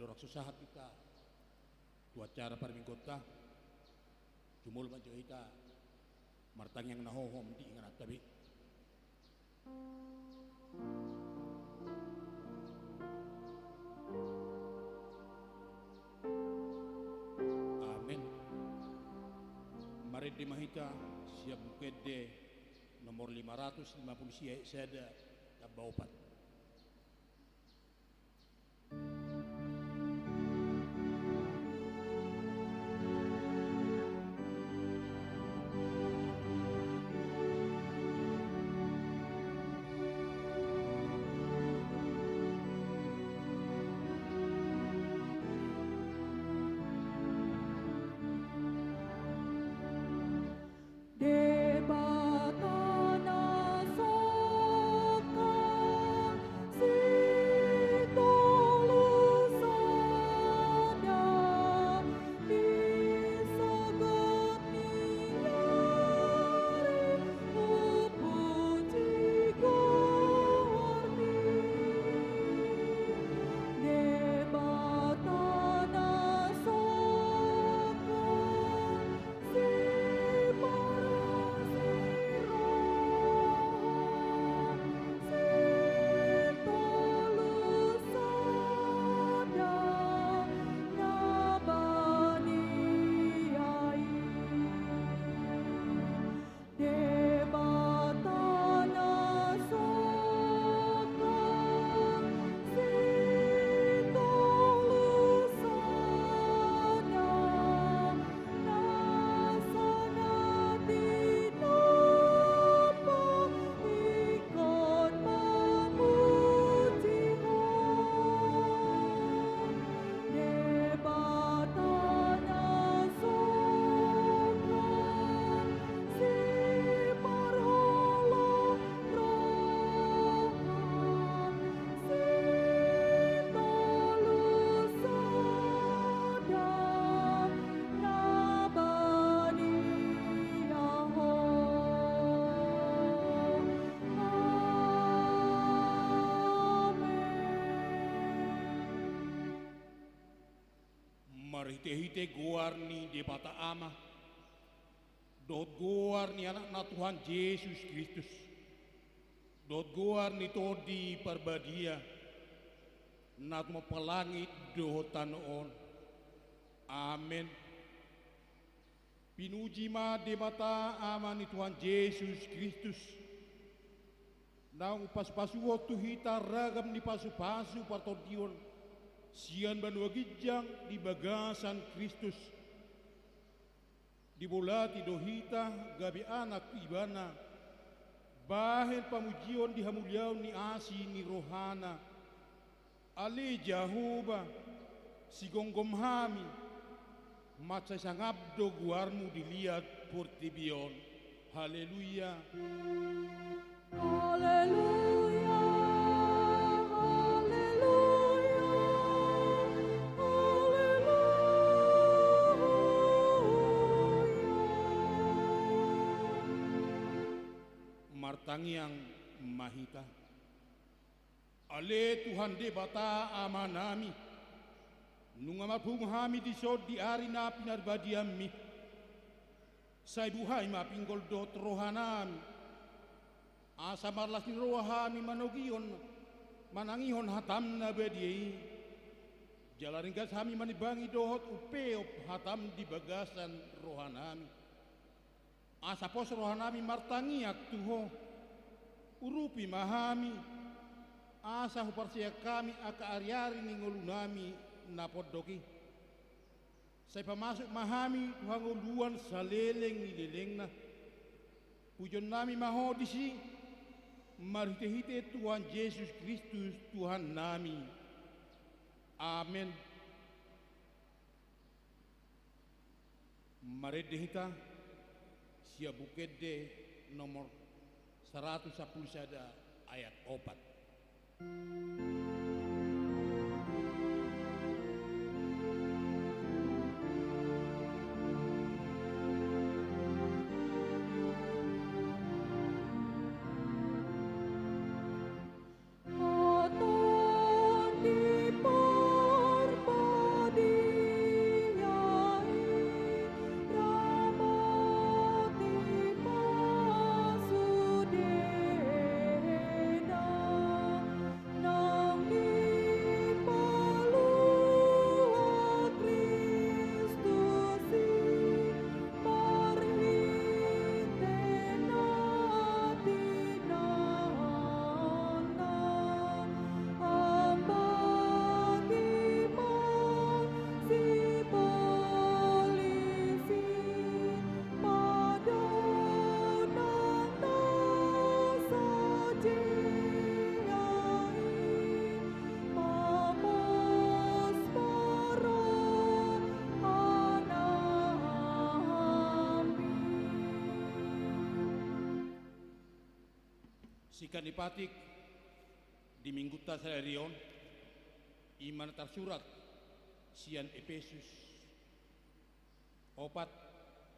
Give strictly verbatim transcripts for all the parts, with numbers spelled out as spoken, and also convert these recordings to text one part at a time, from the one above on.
Langsung sahat hita tu acara parmingguonta. Jumolo ma jo hita martangiang na hohom di ingananta be. Amen. Marende ma hita sian Buku Ende nomor lima ratus lima puluh sia, ayat sada tamba opat. Debata na sangkap sitolu sada, di sagat ni ari hupuji goarMi. Debata na sangkap Marhitehite goar ni Debata Ama, dohot goar ni Anakna Tuhan Jesus Kristus, dohot goar ni Tondi Parbadia, na tumompa langit dohot tano on. Amen. Pinuji ma Debata Ama ni Tuhan Jesus Kristus, naung pasupasuhon tu hita ragam ni pasupasu partondion sian banua ginjang di bagasan Kristus. Dibolati do hita gabe anak Ibana, bahen pamujion di hamuliaon ni asi ni rohaNa. Ale Jahowa, sigomgom hami, mansai sangap do goarMu di liat portibi on. Haleluya. Haleluya, haleluya, haleluya. Martangiang ma hita. Ale Tuhan Debata Amanami, nunga marpungu hami dison di ari na pinarbadianMi. Sai buhai ma pinggol dohot rohanami, asa marlas ni roha hami manogihon, manangihon hataM na badia i. Jala ringgas hami manimbangi dohot umpeop hataM di bagasan rohanami. Asa pos rohanami martangiang tu Ho. Urupi ma hami, asa huparseak hami angka ariari ni ngolunami na pondok i. Sai pamasuk ma hami tu hangoluan saleleng ni lelengna. Pujionnami ma Ho disi, marhitehite Tuhan Jesus Kristus Tuhannami. Amen. Marende hita sian Buku Ende nomor saratus sampulu sada ayat opat. Angka na patik di Minggunta sadari on, i ma na tarsurat sian Epesus opat,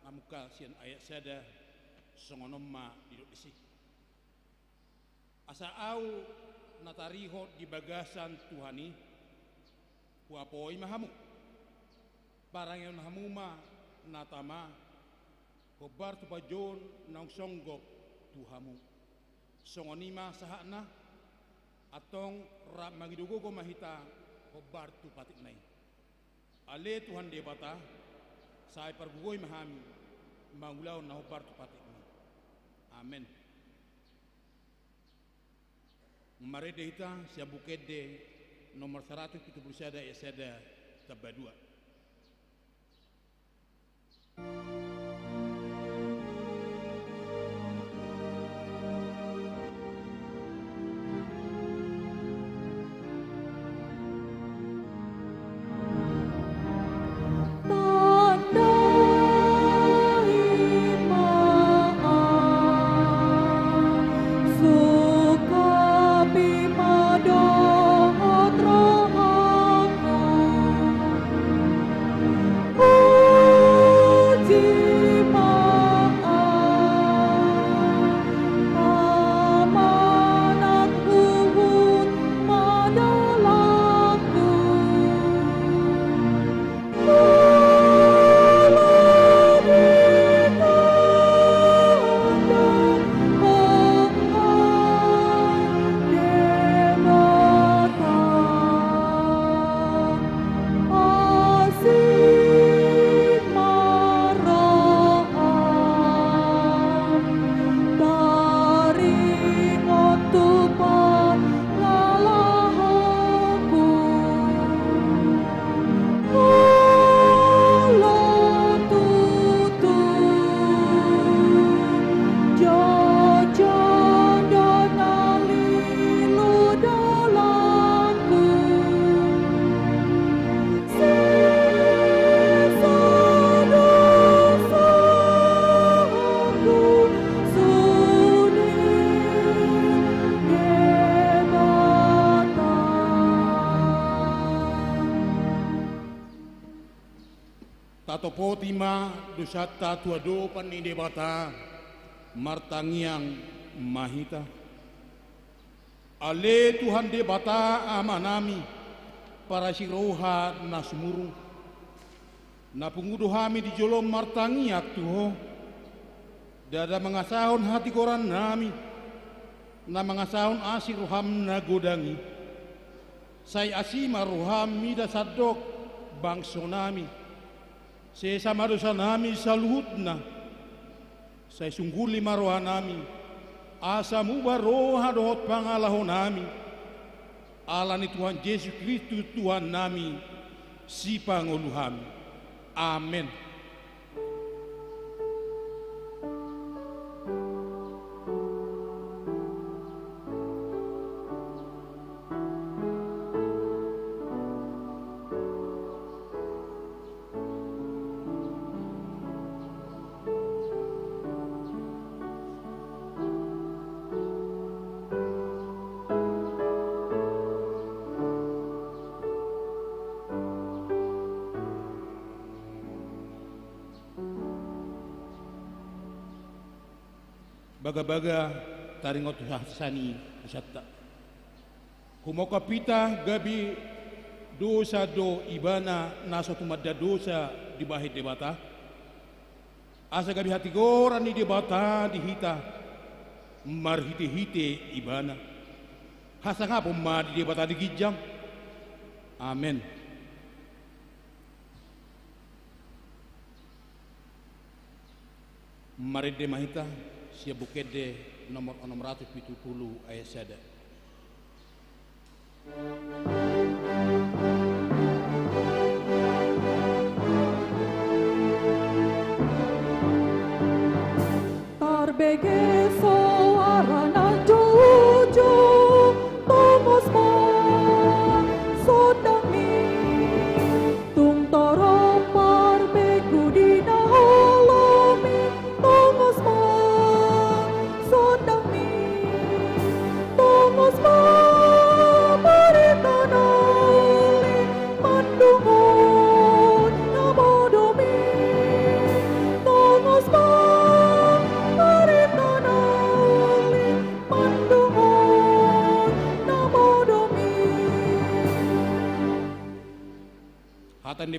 mamungka sian ayat sada, songon on ma didok disi. Asa ahu na tarihot di bagasan Tuhan i, huapoi ma hamu. Parangehon hamu ma na tama, hombar tu panjouon naung songgop tu hamu. Songon i ma sahatna, antong rap mangido gogo ma hita hombar tu patikna i. Ale Tuhan Debata, sai pargogoi ma hami mangulahon na hombar tu patikmi. Amen. Marende hita sian Buku Ende nomor saratus pitu pulu sada ayat sada tamba dua. Tatopoti ma dosanta tu adopan ni Debata, martangiang ma hita. Ale Tuhan Debata Amanami, parasi roha na sumurung, na pungu do hami di jolom martangiang tu Ho. Ndada mangasahon hatigorannami, na mangasahon asi roham na godang i. Sai asi ma roham mida sandok bangsonami. Sesa ma dosanami saluhutna. Sai sungguli ma rohanami, asa muba roha dohot pangalahonami. Ala ni Tuhan Jesus Kristus Tuhannami, Sipangolu hami. Amen. Bagabaga taringot tu hasesaan ni dosanta. Humongkap hita gabe dosa do ibana na so tumanda dosa dibahen Debata, asa gabe hatigoran ni Debata di hita marhitehite ibana. Hasangapon ma di Debata di ginjang. Amen. Marende ma hita sian Buku Ende nomor onom ratus pitu pulu ayat sada. Tarbege soara na joujou, tongos ma sondangmi. Tung torop parbegu di na holom i, tongos ma sondangmi.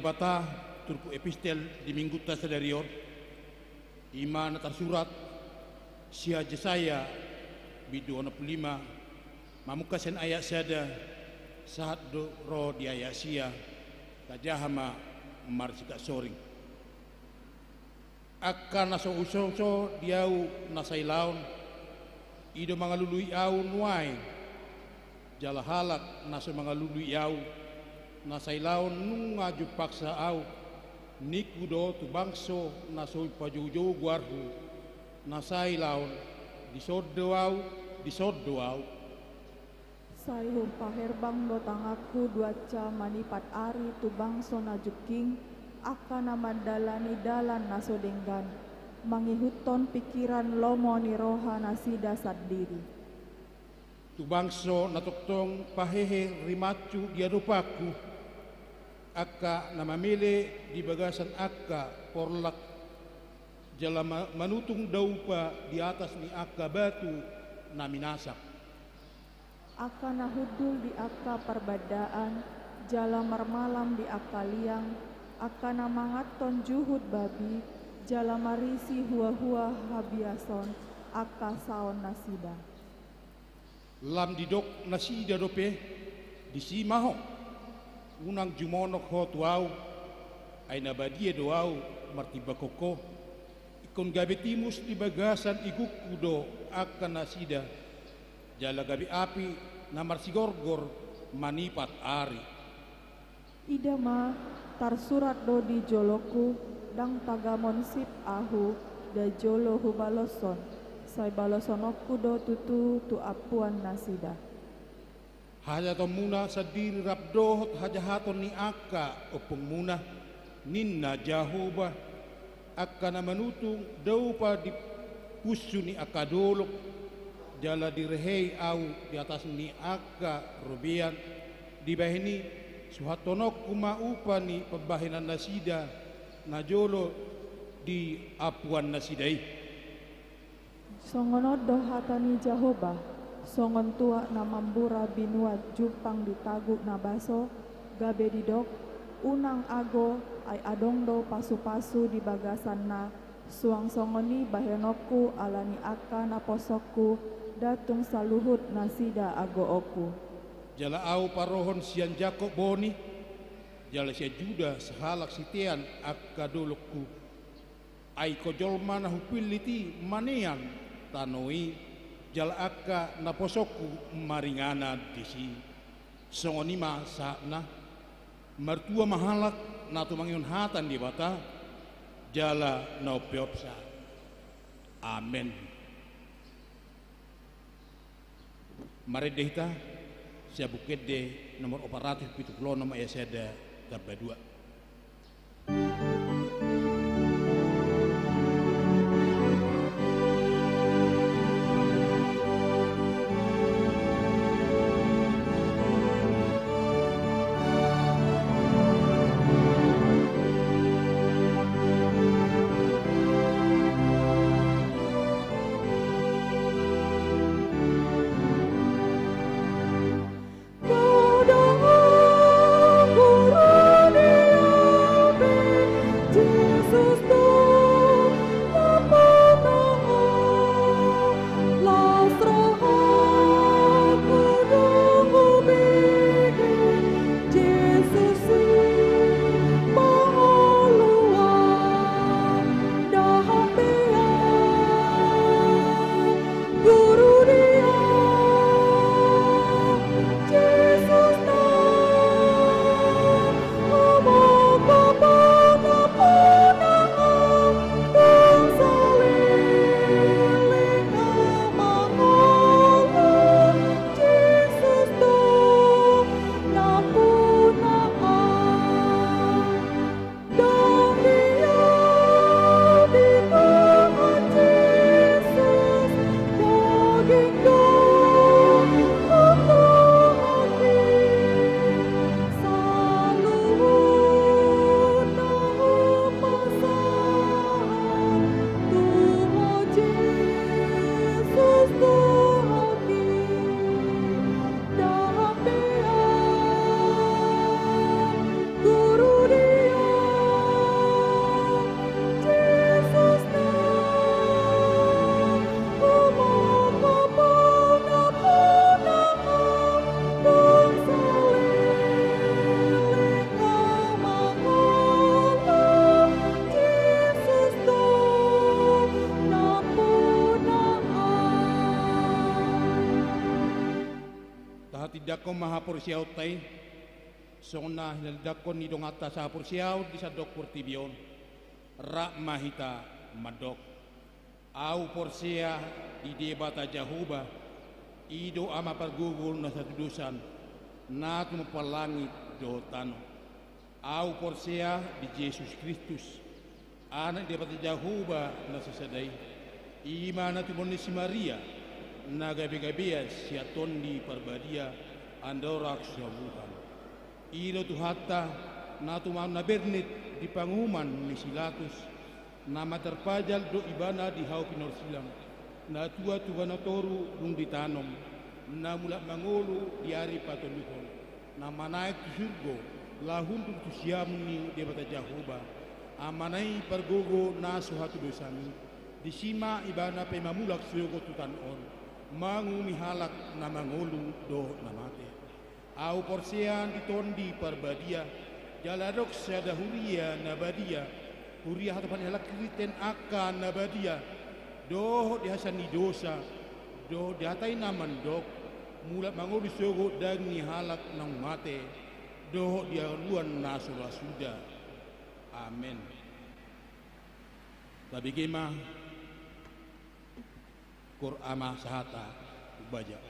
Debata, turpuk epistel di Minggunta sadari on, i ma na tarsurat sian Jesaya bindu onom pulu lima, mamungka sian ayat sada, sahat do ro di ayat sia. Tajaha ma marsikap soring. Angka na so husoso di ahu na sailaon, i do mangalului ahu nuaeng. Jala halak na so mangalului ahu na sailaon nunga jumpangsa ahu. Ningku do tu bangso na so hupajoujou goarhu na sailaon, dison do ahu, dison do ahu. Sai hupaherbang do tanganku duansa manipat ari tu bangso na jungking, angka na mandalani dalan na so denggan, mangihuthon pingkiran lomo ni roha nasida sandiri. Tu bangso na tongtong pahehe rimanshu di adopanku, angka na mamele di bagasan angka porlak, jala ma-, manutung daupa di atas ni angka batu na minasak. Angka na hundul di angka parbandaan, jala marmalam di angka liang, angka na manganhon juhut babi, jala marisi huahua habiason, angka saon nasida. Lam didok nasida dope: Disi ma ho, unang jumonok ho tu ahu, ai na badia do ahu martimbangkon ho. Ingkon gabe timus di bagasan igungku do angka nasida, jala gabe api na marsigorgor manipat ari. Ida ma, tarsurat do di jolongku: Ndang tagamon sip ahu, nda jolo hubaloshon, sai balosononku do tutu tu ampuan nasida. Hajahatonmuna sandiri rap dohot hajahaton ni angka ompungmuna, ninna Jahowa. Angka na manutung daupa di punsu ni angka dolok, jala direhei ahu di atas ni angka robean. Dibahen i, suhathononku ma upa ni pambahenan nasida najolo di ampuan nasida i. Songon on do hata ni Jahowa: Songon tuak na mambura binuat jumpang di taguk na baso, gabe didok: Unang ago, ai adong do pasupasu di bagasanna, suang songon i bahenonku ala ni angka naposongku, nda tung saluhut nasida agoonku. Jala ahu parohon sian Jakob boni, jala sian Juda sahalak sitean angka dolokku. Ai ingkon jolma na hupillit i manean tano i, jala angka naposongku maringanan disi. Songon i ma sahatna. Martua ma halak na tumangihon hata ni Debata, jala na umpeopsa. Amen. Marende hita sian Buku Ende nomor opat ratus pitu pulu onom, ayat sada tamba dua. Didangkon ma haporseaonta i, songon na hinalidangkon ni donganta sahaporseaon di sandok portibi on. Rap ma hita mandok. Ahu porsea di Debata Jahowa, i do Ama pargogo na satudosan, na tumompa langit dohot tano. Ahu porsea di Jesus Kristus, Anak ni Debata Jahowa na sasada i, i ma na tinubuan ni si Maria, na gabegabean sian Tondi Parbadia, andorang so hula. I do Tuhanta, na tumangihon na bernit di panguhuman ni si Pilatus, na martarpajal do Ibana di hau pinorsilang, na tua tu gana toru dung ditanom, na mulak mangolu di ari patoluhon, na manaek tu surgo, laho hundul tu siamun ni Debata Jahowa, Amana i pargogo na so hatudosan i. Disi ma Ibana pe mamulak sogot tu tano on, manguhumi halak na mangolu dohot na mate. Ahu porsea di Tondi Parbadia, jala adong sada huria na badia, huria hatopan ni halak Kristen angka na badia, dohot di hasesaan ni dosa, dohot di hata i na mandok, mulak mangolu sogot daging ni halak naung mate, dohot di hangoluan na so ra suda. Amen. Tabege ma. Kur ama sahata umbaja.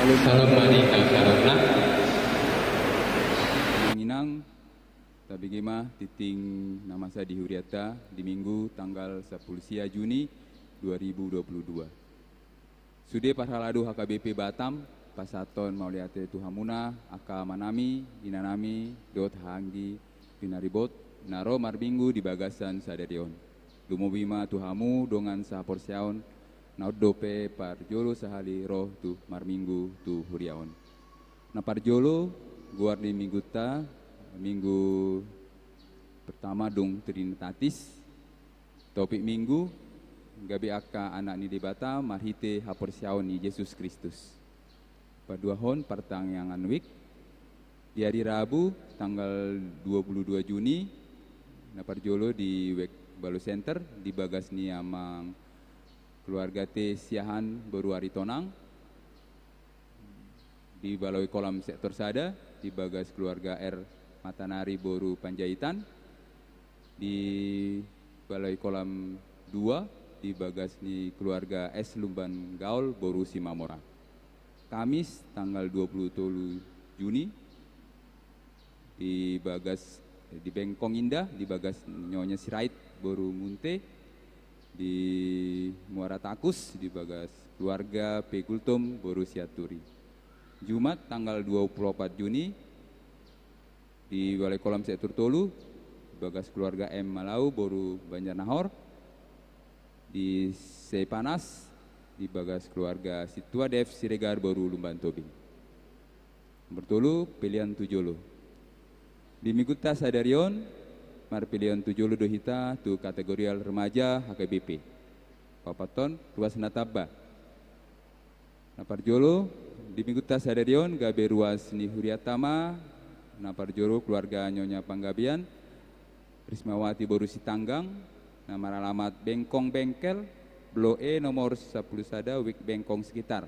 Salam Maria, salam na. Inang-inang, tabege ma tingting na masa di hurianta di Minggu tanggal sampulu sia Juni dua ribu dua puluh dua. Sude parhalado H K B P Batam, pasahathon mauliate tu hamuna, angka amanami, inanami, dohot haha anggi pinaribot, na ro marminggu di bagasan sadari on. Lumobi ma tu hamu dongan sahaporseaon, na on dope parjolo sahali ro tu marminggu tu huria on. Na parjolo, goar ni minggunta, minggu pertama dung Trinitatis, topik minggu, gabe angka anak ni Debata marhite haporseaon ni Jesus Kristus. Paduahon partangiangan wijk, di ari Rabu tanggal dua puluh dua Juni, na parjolo di wijk Balo Center, di bagas ni amang keluarga T Siahaan boru Aritonang, di Baloi Kolam sektor sada, di bagas keluarga R Matanari boru Panjaitan, di Baloi Kolam dua, di bagas ni keluarga S Lumban Gaol boru Simamora. Kamis tanggal dua puluh tolu Juni, di bagas, di Bengkong Indah, di bagas Nyonya Sirait boru Munte, di Muara Takus, di bagas keluarga P Gultom boru Sianturi. Jumat tanggal dua puluh opat Juni, di Balai Kolam sektor tolu, di bagas keluarga M Malau boru Banjarnahor, di Seipanas, di bagas keluarga Sintua Dev Siregar boru Lumban Tobing. Nomor tolu, pelean tu jolo. Di minggunta sadari on, marpelean tu jolo do hita tu kategorial remaja H K B P. Paopathon, ruas na tamba. Na parjolo, di minggunta sadari on, gabe ruas ni hurianta ma, na parjolo keluarga Nyonya Panggabean, Rismawati boru Sitanggang, na maralamat Bengkong Bengkel, Blok E nomor sampulu sada, wijk Bengkong sekitar.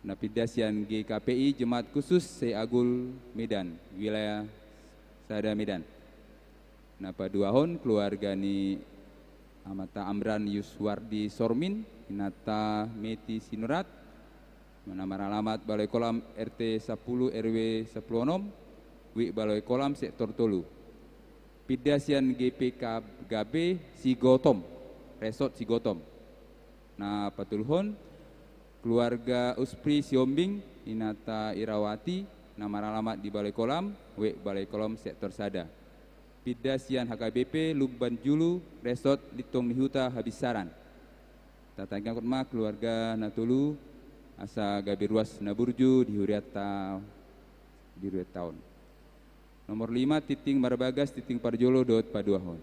Na pinda sian G K P I Jemaat Khusus se-Agul Medan, wilayah sada Medan. Na paduahon keluarga ni amanta Amran Yuswardi Sormin, inanta Meti Sinurat, na maralamat Balai Kolam R T sampulu R W sampulu onom, wijk Balai Kolam sektor tolu. Pinda sian G P K G B Sigotom, Resort Sigotom. Na patoluhon, keluarga Uspri Sihombing, inanta Irawati, na maralamat di Balai Kolam, wijk Balai Kolam sektor sada. Pinda sian H K B P Lumban Julu, Resort Lintong ni Huta Habinsaran. Tatangiangkon ma keluarga na tolu, asa gabe ruas na burju di hurianta, di hurianta on. Nomor lima, tingting marbagas, tingting parjolo dohot paduahon.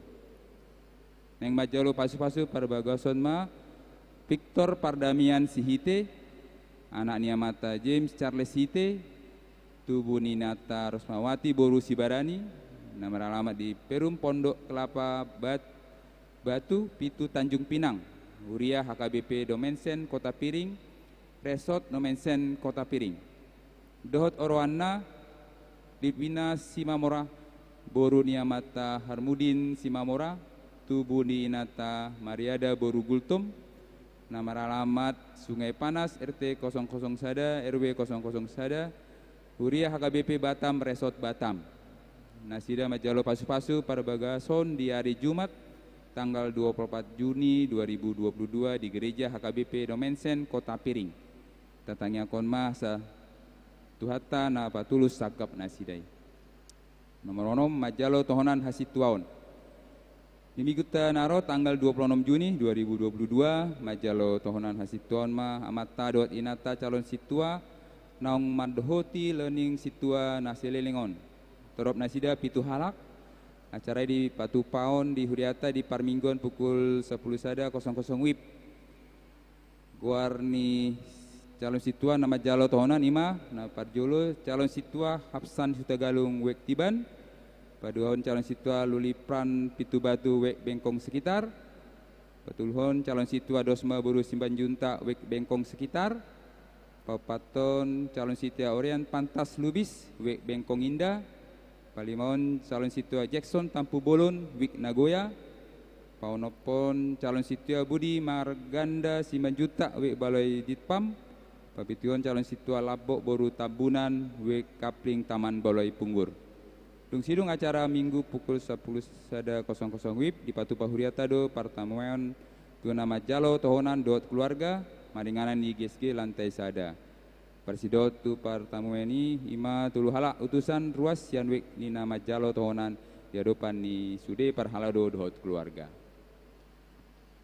Naeng manjalo pasupasu parbagason ma Victor Pardamian Sihite, anak ni amanta James Charles Sihite, tubu ni inanta Rosmawati boru Sibarani, na maralamat di Perum Pondok Kelapa Bat-, Batu, Pitu Tanjung Pinang, huria H K B P Domensen Kota Piring, Resort Domensen Kota Piring. Dohot oroanna, Litvina Simamora, boru ni amanta Harmudin Simamora, tubu ni inanta Mariada boru Gultom, na maralamat Sungai Panas, R T kosong kosong sada, R W kosong kosong sada, huria H K B P Batam, Resort Batam. Nasida manjalo pasupasu parbagason di ari Jumat, tanggal dua puluh opat Juni dua ribu dua puluh dua di gereja H K B P Domensen Kota Piring. Tatangiangkon ma asa Tuhanta na patulus sangkap nasida i. Nomor onom, manjalo tohonan hasintuaon. Di minggunta na ro tanggal dua puluh onom Juni dua ribu dua puluh dua, manjalo tohonan hasintuaon ma amanta dohot inanta calon sintua naung mandohoti lehon ni sintua na saleleng on. Torop nasida pitu halak. Acara i dipatupaon di hurianta di parmingguan pukul sampulu sada kosong kosong wib. Goar ni calon sintua na manjalo tohonan i ma, na parjolo calon sintua Hapsan Hutagalung, wijk Tiban, paduahon calon sintua Lulipran Pitubatu, wijk Bengkong sekitar, patoluhon calon sintua Dosma boru Simanjuntak, wijk Bengkong sekitar, paopathon calon sintua Orian Pantas Lubis, wijk Bengkong Indah, palimaon calon sintua Jackson Tampubolon, wijk Nagoya, paonomhon calon sintua Budi Marganda Simanjuntak, wijk Baloi Ditpam, Papituhon calon sintua Lambok boru Tambunan, W Kapling Taman Balai Punggur. Dung sidung acara Minggu pukul sampulu sada kosong kosong W I B dipatupa huriata do partamueon tu na manjalo tohonan dohot keluarga, maringanan di G S G lantai sada. Parsidot tu partamueon i ima tolu halak utusan ruas sian W I B ni na manjalo tohonan di adopan ni sude parhalado dohot keluarga.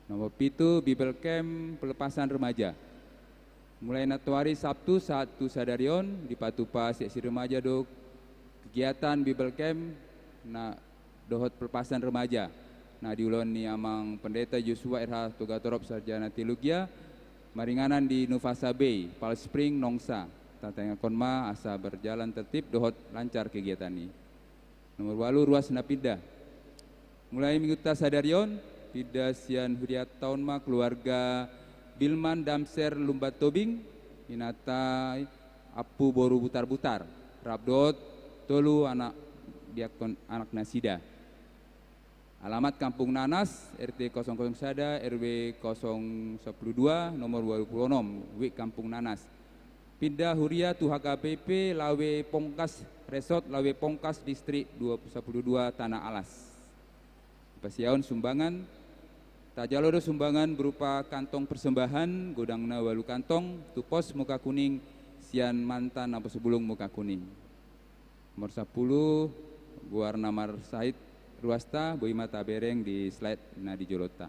Nomor pitu, Bible Camp pelepasan remaja. Mulai nantoari Sabtu sahat tu sadari on dipatupa seksi remaja do kegiatan Bible Camp na dohot pelepasan remaja na diulahon ni Amang Pendeta Joshua R H Togatorop, sarjana teologia, maringanan di Nufasa Bay, Palm Spring, Nongsa. Tatangiangkon ma asa berjalan tertib dohot lancar kegiatan i. Nomor ualu, ruas na pinda. Mulai mingguta sadari on pinda sian huriata on ma keluarga Bilman Damser Lumban Tobing, inanta Ampu boru Butarbutar, rap dohot tolu anak biakkon anak nasida. Alamat Kampung Nanas, R T kosong kosong sada, R W kosong sampulu dua, nomor ualu pulu onom, W I B Kampung Nanas. Pinda huria tu H K B P Lawe Pongkas, Resort Lawe Pongkas, Distrik dua, sampulu dua, Tanah Alas. Pasiaon sumbangan, tajalo do sumbangan berupa kantong persembahan, godangna ualu kantong, tu pos Muka Kuning, sian mantan na pos bulung Muka Kuning. Nomor sampulu, goar na marsahit ruasta, boi ma tabereng di slide na di jolonta.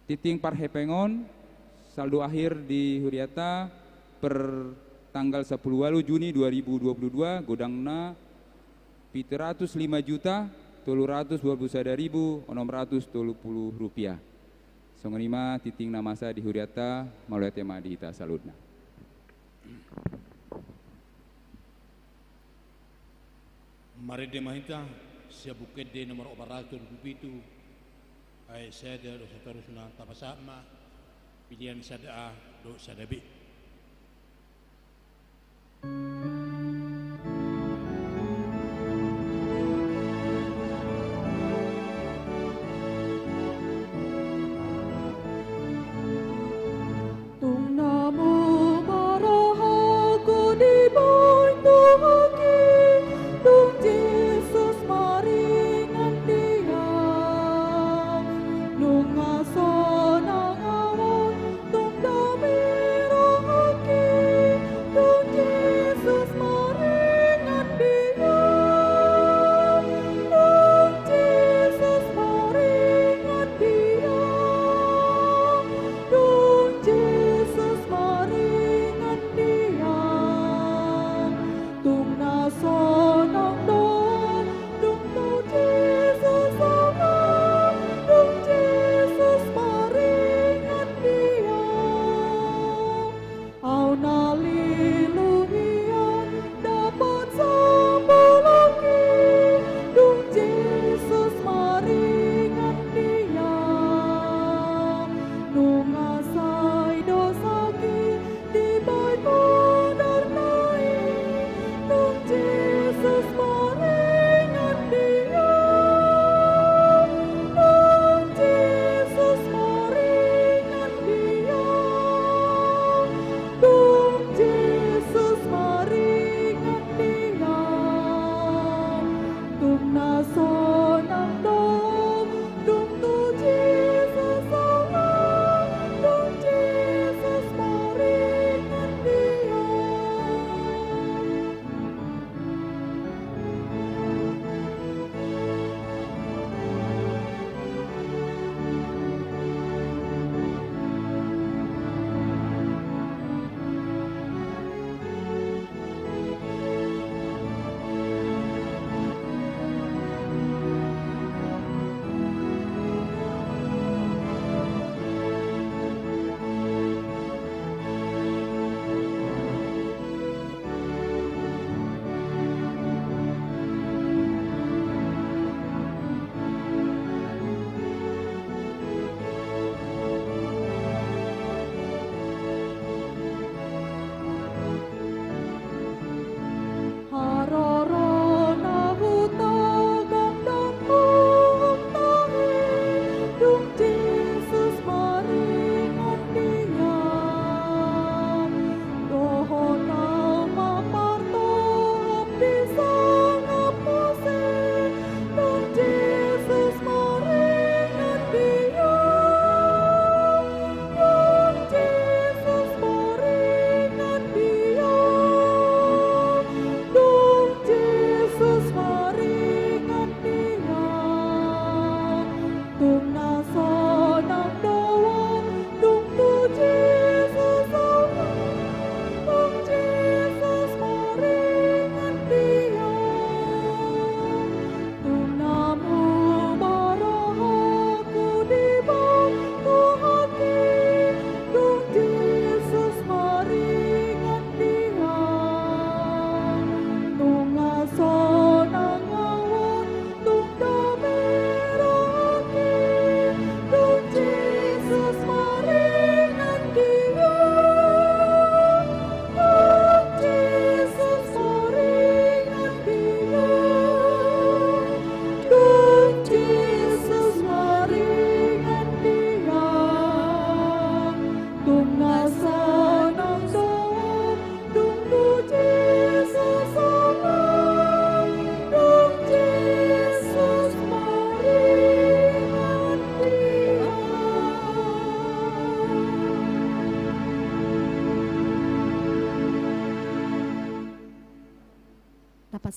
Tingting parhepengon, saldo akhir di huriata per tanggal sampulu ualu Juni dua ribu dua puluh dua, godangna pitu ratus lima juta tolu ratus dua puluh sada ribu onom ratus tolu puluh rupiah. Songon i ma tingting na masa di huriata, mauliate ma di hita saluhutna. Marende ma hita sian Buku Ende nomor opat ratus tolu pulu pitu, ayat sada dohot saterusna, tapasahat ma pilihan sada A dohot sada B. Tung na mumarahaku diboan Tuhan i, dung Jesus maringan dia. Nunga sonang ahu, tung dame rohangki, dung Jesus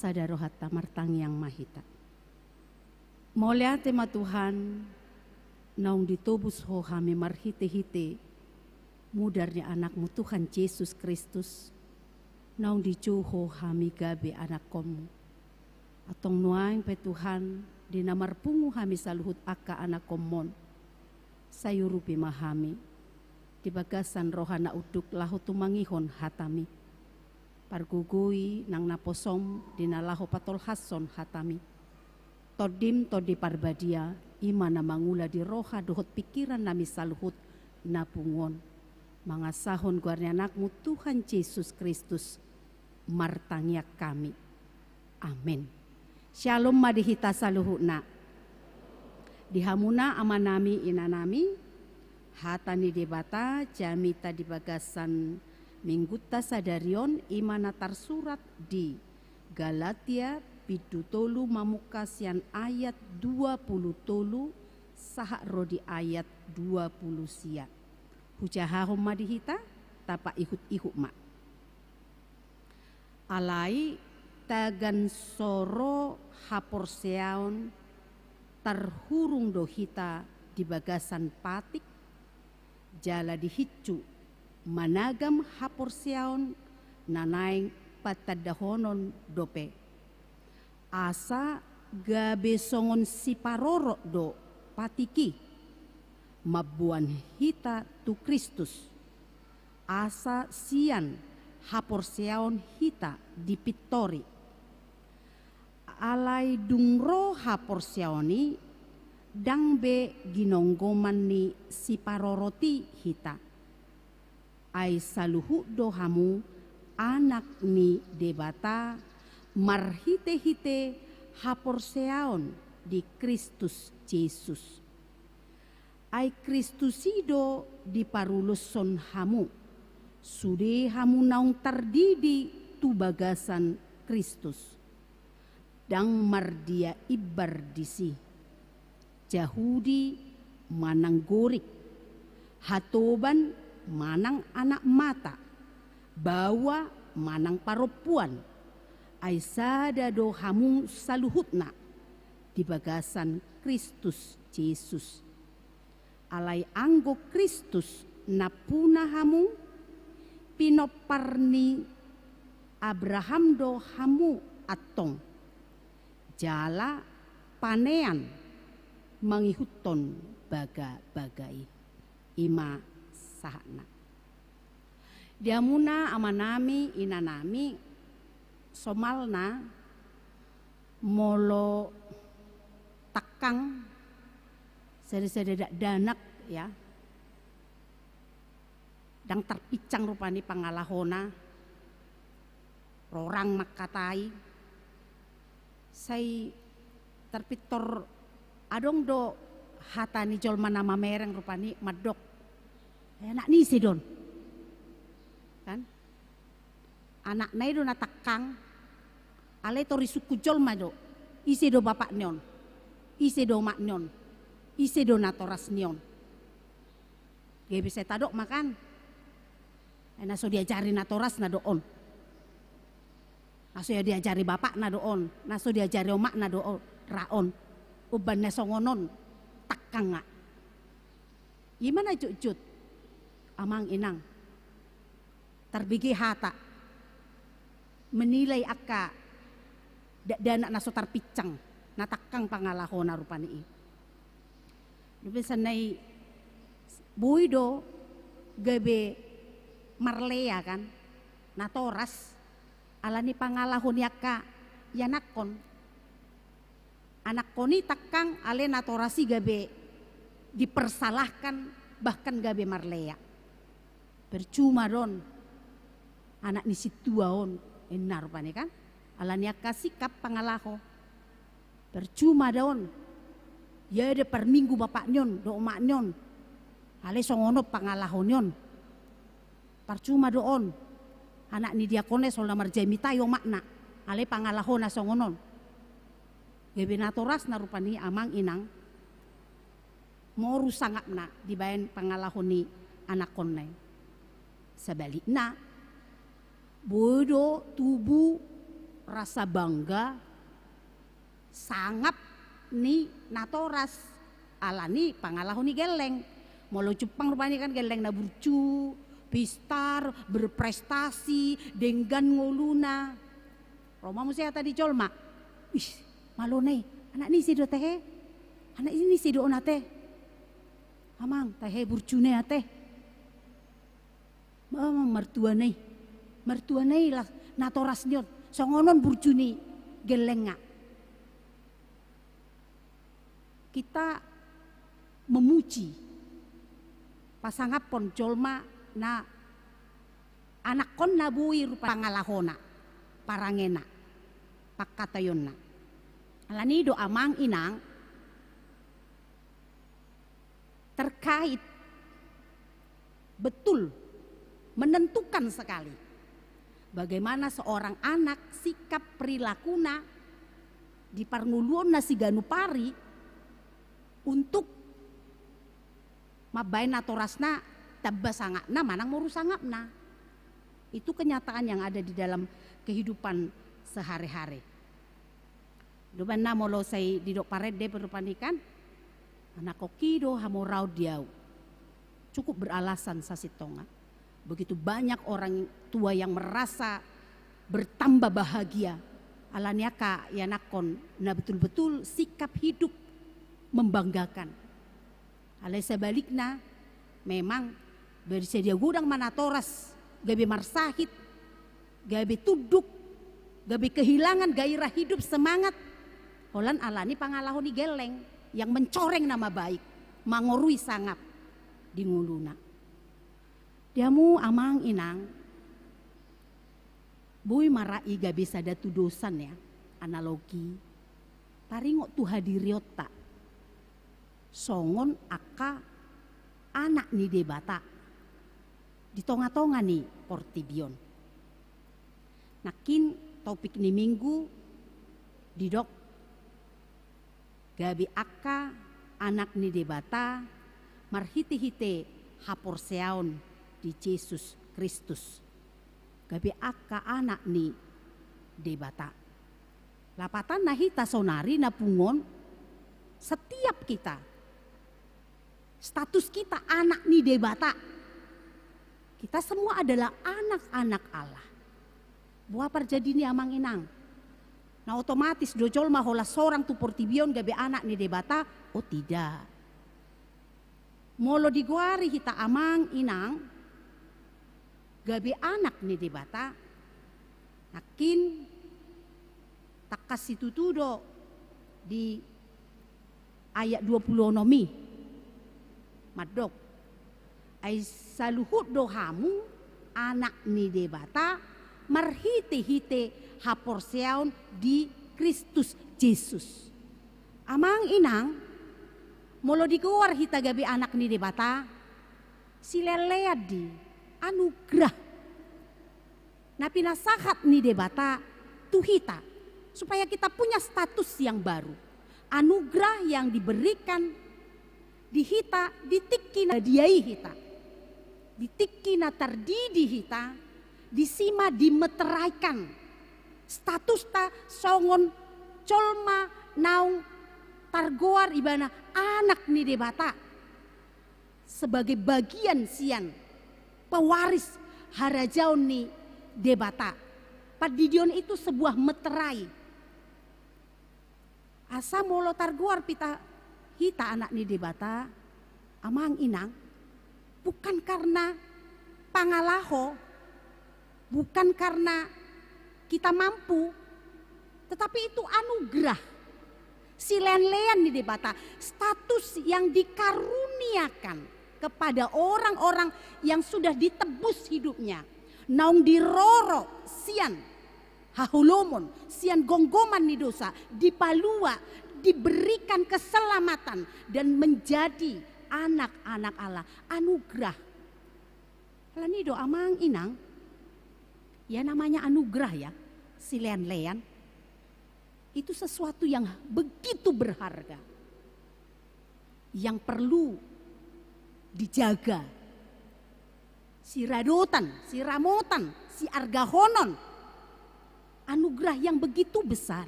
Sada rohanta, martangiang ma hita. Mauliate ma Tuhan, naung ditobus Ho hami marhite-hite mudar ni Anak-Mu Tuhan Jesus Kristus, naung dijou Ho hami gabe anakhon-Mu. Antong nuaeng pe Tuhan, di na marpungu hami saluhut angka anakhon-Mu on, sai urupi ma hami di bagasan roha na unduk laho tumangihon hata-Mi. Pargogoi nang naposo-M di na laho patolhashon hata-Mi. Tondi-M, Tondi Parbadia, i ma na mangula di roha dohot pingkiran nami saluhut na pungu on. Mangasahon goar ni Anak-Mu Tuhan Jesus Kristus, martangiang hami. Amen. Syalom ma di hita saluhutna. Di hamuna amanami, inanami, hata ni Debata jamita di bagasan minggunta sadari on, i ma na tarsurat di Galatia bindu tolu, mamungka sian ayat dua pulu tolu sahat ro di ayat dua pulu sia. Hujahahon ma di hita, tapaihut-ihut ma. Alai tagan so ro haporseaon, tarhurung do hita di bagasan patik, jala dihincu managam haporseaon na naeng patandahonon dope. Asa gabe songon siparorot do patik i, mamboan hita tu Kristus, asa sian haporseaon hita dipintori. Alai dung ro haporseaon i, ndang be ginonggoman ni siparorot i hita. Ai saluhut do hamu anak ni Debata marhite-hite haporseaon di Kristus Jesus. Ai Kristus i do diparuloshon hamu, sude hamu naung tardidi tu bagasan Kristus. Ndang mardia imbar disi, Jahudi manang Gorik, hatoban manang anak mata, baoa manang parompuan, ai sada do hamu saluhutna di bagasan Kristus Jesus. Alai anggo Kristus nampuna hamu, pinompar ni Abraham do hamu antong, jala panean mangihuthon bagabaga i. I ma sahatna. Di hamuna amanami, inanami, somalna molo tangkang, sada-sada dakdanak, ya, ndang tarpinsang rupani pangalahona, rorang mangkatai, sai tarpintor. Adong do hata ni jolma na mamereng rupani, mandok, "Eh, anak ni ise do on?" Kan? Anakna i do na tangkang, alai tor disungkun jolma do, ise do bapak ni on, ise do omak ni on, ise do natoras ni on. Gabe sai tadok ma kan. Eh, na so diajari natorasna do on. Na so diajari bapakna do on, na so diajari omakna do on, ra on. Umbahen na songon on, tangkang nga. I ma na jotjot, amang inang. Tarbege hata menilai angka dakdanak na so tarpinsang, na tangkang pangalahona rupani i. Dope sian na i boi do gabe marlea kan, natoras, ala ni pangalaho ni angka ianakhon. Anakhon i tangkang, alai natoras i gabe dipersalahkan, bahkan gabe marlea. Percuma do on anak ni sintua on, ninna rupani kan, ala ni angka sikap pangalaho. Percuma do on, ia do parminggu bapak ni on dohot omak ni on, alai songon on pangalaho ni on. Percuma do on anak ni diakon i, songon na marjamita i omakna, alai pangalahona songon on. Gabe natorasna rupani, amang inang, moru sangapna dibaen pangalaho ni anakhonna i. Sebalikna, boi do tubu Rasa bangga, sangap ni natoras, alani pangalaho ni gelleng. Molo Jepang rupani kan gelleng na burju, pistar, berprestasi, denggan ngoluna. Ro ma muse hata ni jolma, "Ih, malo na i, anak ni ise do ate he? Anak ni ise do on ate?" "Amang, ate he burju na i ate." "Amang, martua na i, martua na i lah natoras ni on, songon on burju ni gellengna." Kita memuji, pasangaphon jolma na anakhonna boi rupa pangalahona, parangena, pangkataionna. Alani do amang inang, terkait betul, menentukan sekali bagaimana seorang anak, sikap perilakuna di parngoluonna siganup ari untuk mambaen natorasna tamba sangapna manang moru sangapna. Itu kenyataan yang ada di dalam kehidupan sehari-hari. Dobanna molo sai didok parende pe rupani kan, anakhonki do hamoraon di ahu. Cukup beralasan sasintongna. Begitu banyak orang tua yang merasa bertambah bahagia alani angka ianakhon na betul-betul sikap hidup membanggakan. Alai sebalikna, memang bersedia godang ma natoras, gabe marsahit, gabe tunduk, gabe kehilangan gairah hidup, semangat. Holan alani pangalaho ni gelleng yang mencoreng nama baik, mangorui sangap di ngoluna. Di hamu amang inang, boi ma ra i gabe sada tudosan ya, analogi. Taringot tu hadirionta songon angka anak ni Debata di tonga-tonga ni portibi on. Nangkin topik ni minggu didok gabe angka anak ni Debata marhite-hite haporseaon di Jesus Kristus. Gabe angka anak ni Debata. Lapatanna hita sonari na pungu on, setiap kita, status kita anak ni Debata. Kita semua adalah anak-anak Allah. Boha parjadi ni amang inang? Na otomatis do jolma holan sorang tu portibi on gabe anak ni Debata? Oh tidak. Molo digoari hita amang inang gabe anak ni Debata, nangkin tangkas situtu do di ayat dua pulu onom i mandok, ai saluhut do hamu anak ni Debata marhite-hite haporseaon di Kristus Jesus. Amang inang, molo digoar hita gabe anak ni Debata, sileanlean do i, anugerah na pinasahat ni Debata tu hita, supaya kita punya status yang baru. Anugerah yang diberikan di hita di tingki na diai hita, di tingki na tardidi hita, disi ma dimeteraikan statusta songon jolma naung targoar ibana anak ni Debata, sebagai bagian sian pewaris harajaon ni Debata. Pandidion itu sebuah meterai. Asa molo targoar hita, hita anak ni Debata, amang inang, bukan karena pangalaho, bukan karena kita mampu, tetapi itu anugerah. Sileanlean ni Debata, status yang dikaruniakan kepada orang-orang yang sudah ditebus hidupnya. Naung diroro sian haholomon, sian gomgoman ni dosa, dipalua, diberikan keselamatan, dan menjadi anak-anak Allah. Anugerah. Alani do amang inang, ya namanya anugerah ya, sileanlean. Itu sesuatu yang begitu berharga, yang perlu dijaga. Siradotan, siramotan, siargahonon. Anugerah yang begitu besar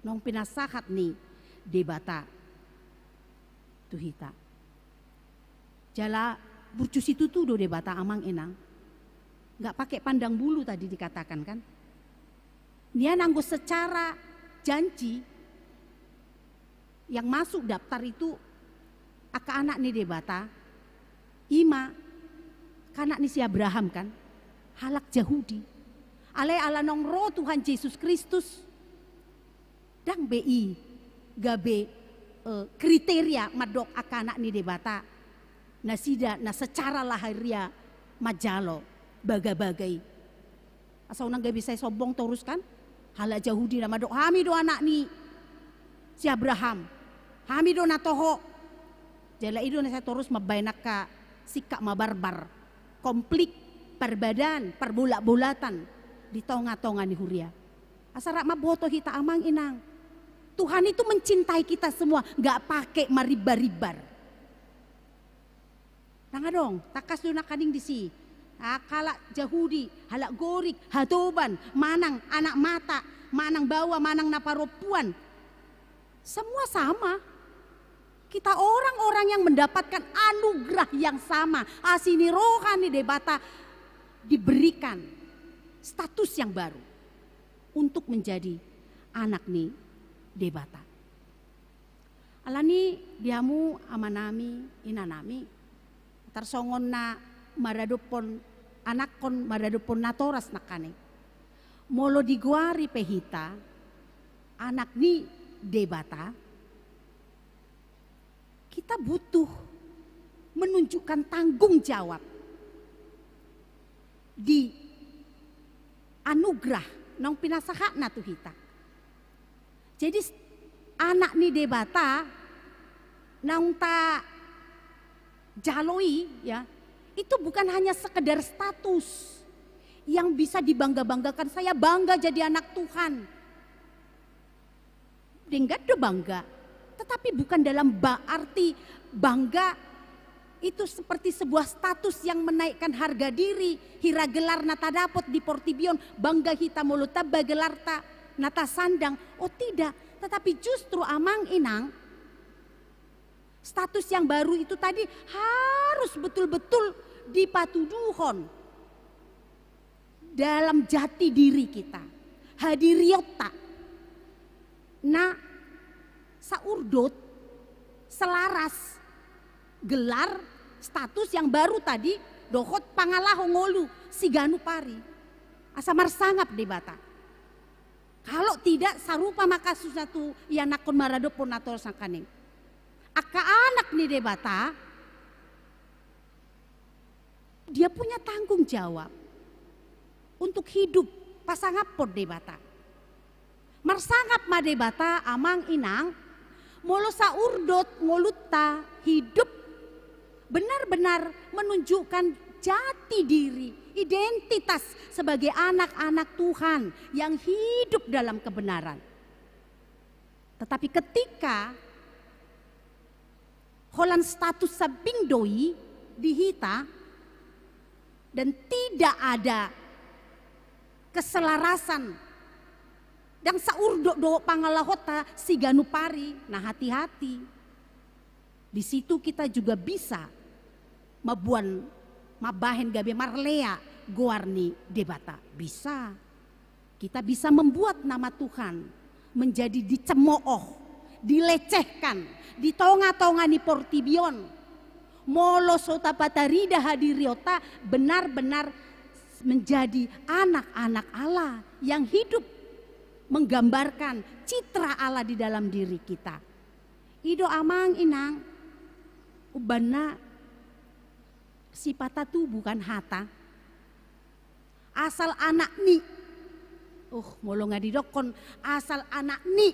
naung pinasahat ni Debata tu hita. Jala burju situtu do Debata, amang inang. Nggak pakai pandang bulu tadi dikatakan, kan? Nian anggo secara janji, yang masuk daftar itu angka anak ni Debata, ima angka anak ni si Abraham, kan, halak Jahudi. Alai ala naung ro Tuhan Jesus Kristus, ndang be i gabe, eh, kriteria mandok angka anak ni Debata, nasida na secara lahiriah manjalo bagabaga i. Asa unang gabe sai sombong torus, kan? Halak Jahudi na mandok, hami do anak ni si Abraham, hami do na toho. Jala i do na sai torus mambahen angka sikap mabarbar, konflik, parbadaan, parbolatbolatan di tongatonga ni huria. Asa rap mamboto hita, amang inang. Tuhan itu mencintai kita semua, nggak pakai maribar-ibar. Ndang adong, tangkas do nangkaning disi. Ah, halak Jahudi, halak Gorik, hatoban, manang anak mata, manang baoa, manang na parompuan. Semua sama. Kita orang-orang yang mendapatkan anugerah yang sama. Asi ni roha ni Debata diberikan status yang baru untuk menjadi anak ni Debata. Alani i di hamu amanami, inanami, tarsongon na maradophon anakkon, maradophon natoras nangkaning. Molo digoari pe hita anak ni Debata, kita butuh menunjukkan tanggung jawab di anugerah naung pinasahatna tu hita. Jadi, s-, anak ni Debata naung tajalo i, ya, itu bukan hanya sekedar status yang bisa dibangga-banggakan, saya bangga jadi anak Tuhan. Denggan do bangga, tetapi bukan dalam ba-, arti bangga itu seperti sebuah status yang menaikkan harga diri, hira gelar na tadapot di portibi on, bangga hita molo tamba gelarta na tasandang. Oh tidak, tetapi justru, amang inang, status yang baru itu tadi harus betul-betul dipatuduhon dalam jati diri kita, hadirionta. Nah, saurdot, selaras gelar, status yang baru tadi dohot pangalaho ngolu siganup ari. Asa marsangap Debata. Kalau tidak, sarupa ma kasusna tu ianakkon maradophon natoras nangkaning. Angka anak ni Debata, dia punya tanggung jawab untuk hidup pasangaphon Debata. Marsangap ma Debata, amang inang, molo saurdot ngolunta hidup benar-benar menunjukkan jati diri, identitas sebagai anak-anak Tuhan yang hidup dalam kebenaran. Tetapi ketika holan status sambing do i di hita dan tidak ada keselarasan, ndang saurdot dohot pangalahonta siganup ari, nah, hati-hati. Di situ kita juga bisa mamboan, mambahen gabe marlea goar ni Debata. Bisa. Kita bisa membuat nama Tuhan menjadi dicemooh, dilecehkan di tongatonga ni portibi on. Molo so tapatarida hadirionta, benar-benar menjadi anak-anak Allah yang hidup, menggambarkan citra Allah di dalam diri kita. I do, amang inang, umbahen na sipata tubuh, kan, hata. Asal anak ni. Uh, molo nga didokkon asal anak ni,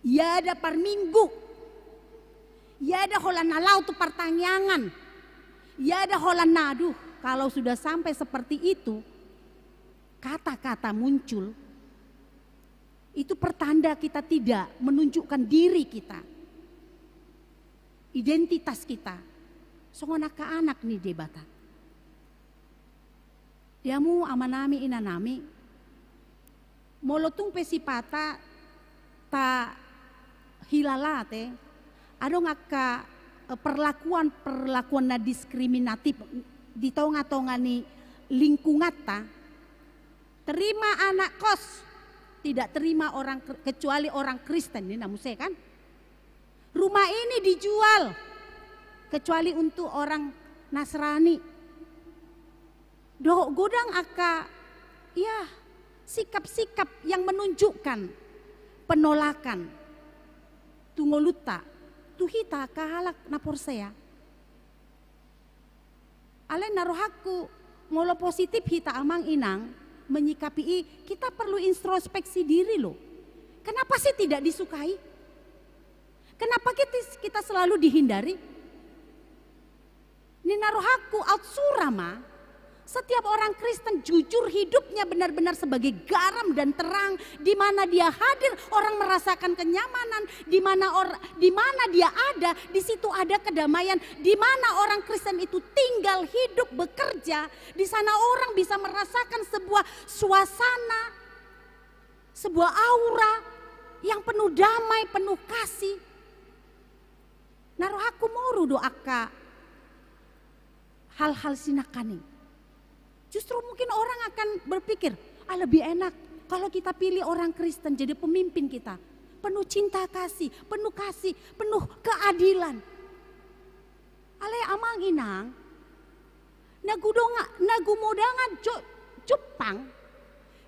ia ada parminggu, ia ada holan na laho tu partangiangan, ia ada holan na, aduh, kalau sudah sampai seperti itu, kata-kata muncul, itu pertanda kita tidak menunjukkan diri kita, identitas kita songon angka anak ni Debata. Di hamu amanami, inanami, Molo tung pe sipata tahilala ate, adong angka, eh, perlakuan-perlakuan na diskriminatif di tonga-tonga ni lingkunganta. Terima anak kos, tidak terima orang Kr-, kecuali orang Kristen, ini na muse kan? Rumah ini dijual, kecuali untuk orang Nasrani. Dohot godang angka, ya, sikap-sikap yang menunjukkan penolakan tu ngolunta, tu hita angka halak na porsea. Alai na rohangku, molo positif hita amang inang menyikapi i, kita perlu introspeksi diri loh. Kenapa sih tidak disukai? Kenapa kita, kita selalu dihindari? Ninna rohangku, aut sura ma, setiap orang Kristen jujur hidupnya benar-benar sebagai garam dan terang, di mana dia hadir, orang merasakan kenyamanan, di mana or-, di mana dia ada, di situ ada kedamaian, di mana orang Kristen itu tinggal, hidup, bekerja, di sana orang bisa merasakan sebuah suasana, sebuah aura yang penuh damai, penuh kasih. Na rohangku moru do angka hal-hal sinangkaning. Justru mungkin orang akan berpikir, ah, lebih enak kalau kita pilih orang Kristen jadi pemimpin kita. Penuh cinta kasih, penuh kasih, penuh keadilan. Alai amang inang, na gudonga-, na gumodongan jo-, jumpang,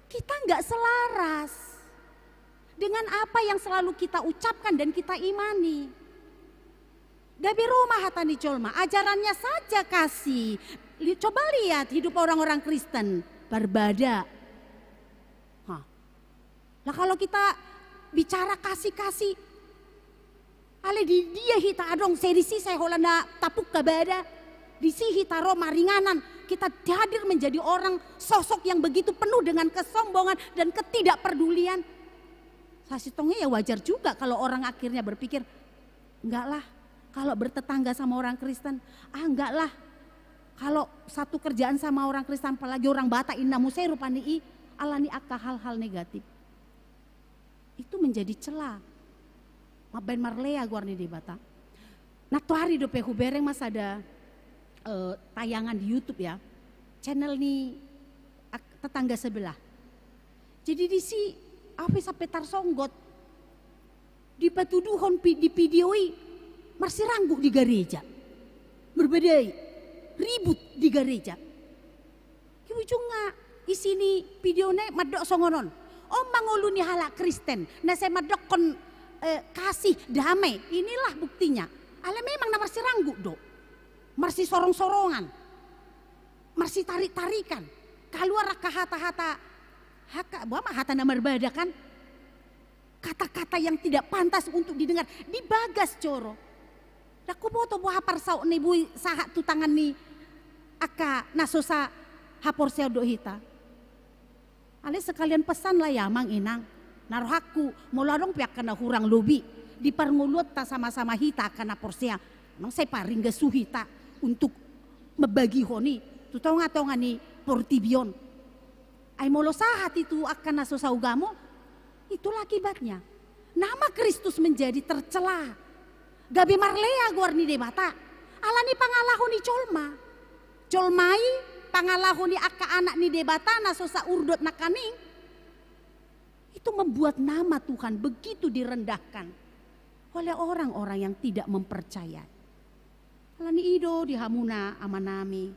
kita nggak selaras dengan apa yang selalu kita ucapkan dan kita imani. Gabe ro ma hata ni jolma, ajarannya saja kasih. Li-, coba lihat hidup orang-orang Kristen, barbada. Hah. Lah, kalau kita bicara kasih-kasih, alai di dia hita adong, sai disi sai holan na tapungka bada, disi hita ro maringanan, kita hadir menjadi orang, sosok yang begitu penuh dengan kesombongan dan ketidakpedulian. Sasintongnya ya wajar juga kalau orang akhirnya berpikir, enggak lah, kalau bertetangga sama orang Kristen, ah, enggak lah. Kalau satu kerjaan sama orang Kristen, apalagi orang Batak, inna muse rupani i, alani angka hal-hal negatif. Itu menjadi celah. Mambaen marlea goar ni Debata. Nantoari dope hubereng ma sada, eh, tayangan di YouTube ya. Channel ni ak-, tetangga sebelah. Jadi disi, au pe sampe tarsonggot. Dipatuduhon pi-, di video i, marsiranggu di gareja. Marbadai, ribut di gareja. Di ujungna, isi ni videona i mandok songon on. On ma ngolu ni halak Kristen, na sai mandokkon, eh, kasih, damai. Inilah buktinya. Alai memang na marsiranggu do. Marsisorong-sorongan. Marsitarik-tarikan. Kaluar angka hata-hata, haka-, boha ma hata na marbada kan? Kata-kata yang tidak pantas untuk didengar, dibagas joro. Ndang huboto boha parsautna i, boi sahat tu tangan ni angka na so sahaporseaon dohot hita. Alai sekalian pesan lah ya amang inang. Na rohangku, molo adong pe angka na hurang lobi di parngoluonta sama-sama hita angka na porsea, nang sai paringgas tu hita untuk membagihon i tu tonga-tonga ni portibi on. Ai molo sahat i tu angka na so saugamo, itulah akibatnya. Nama Kristus menjadi tercela. Gabe marlea goar ni Debata. Alani pangalaho ni jolma. Jolma i pangalaho ni angka anak ni Debata na so saurdot nangkaning. Itu membuat nama Tuhan begitu direndahkan oleh orang-orang yang tidak mempercayai. Alani i do di hamuna amanami,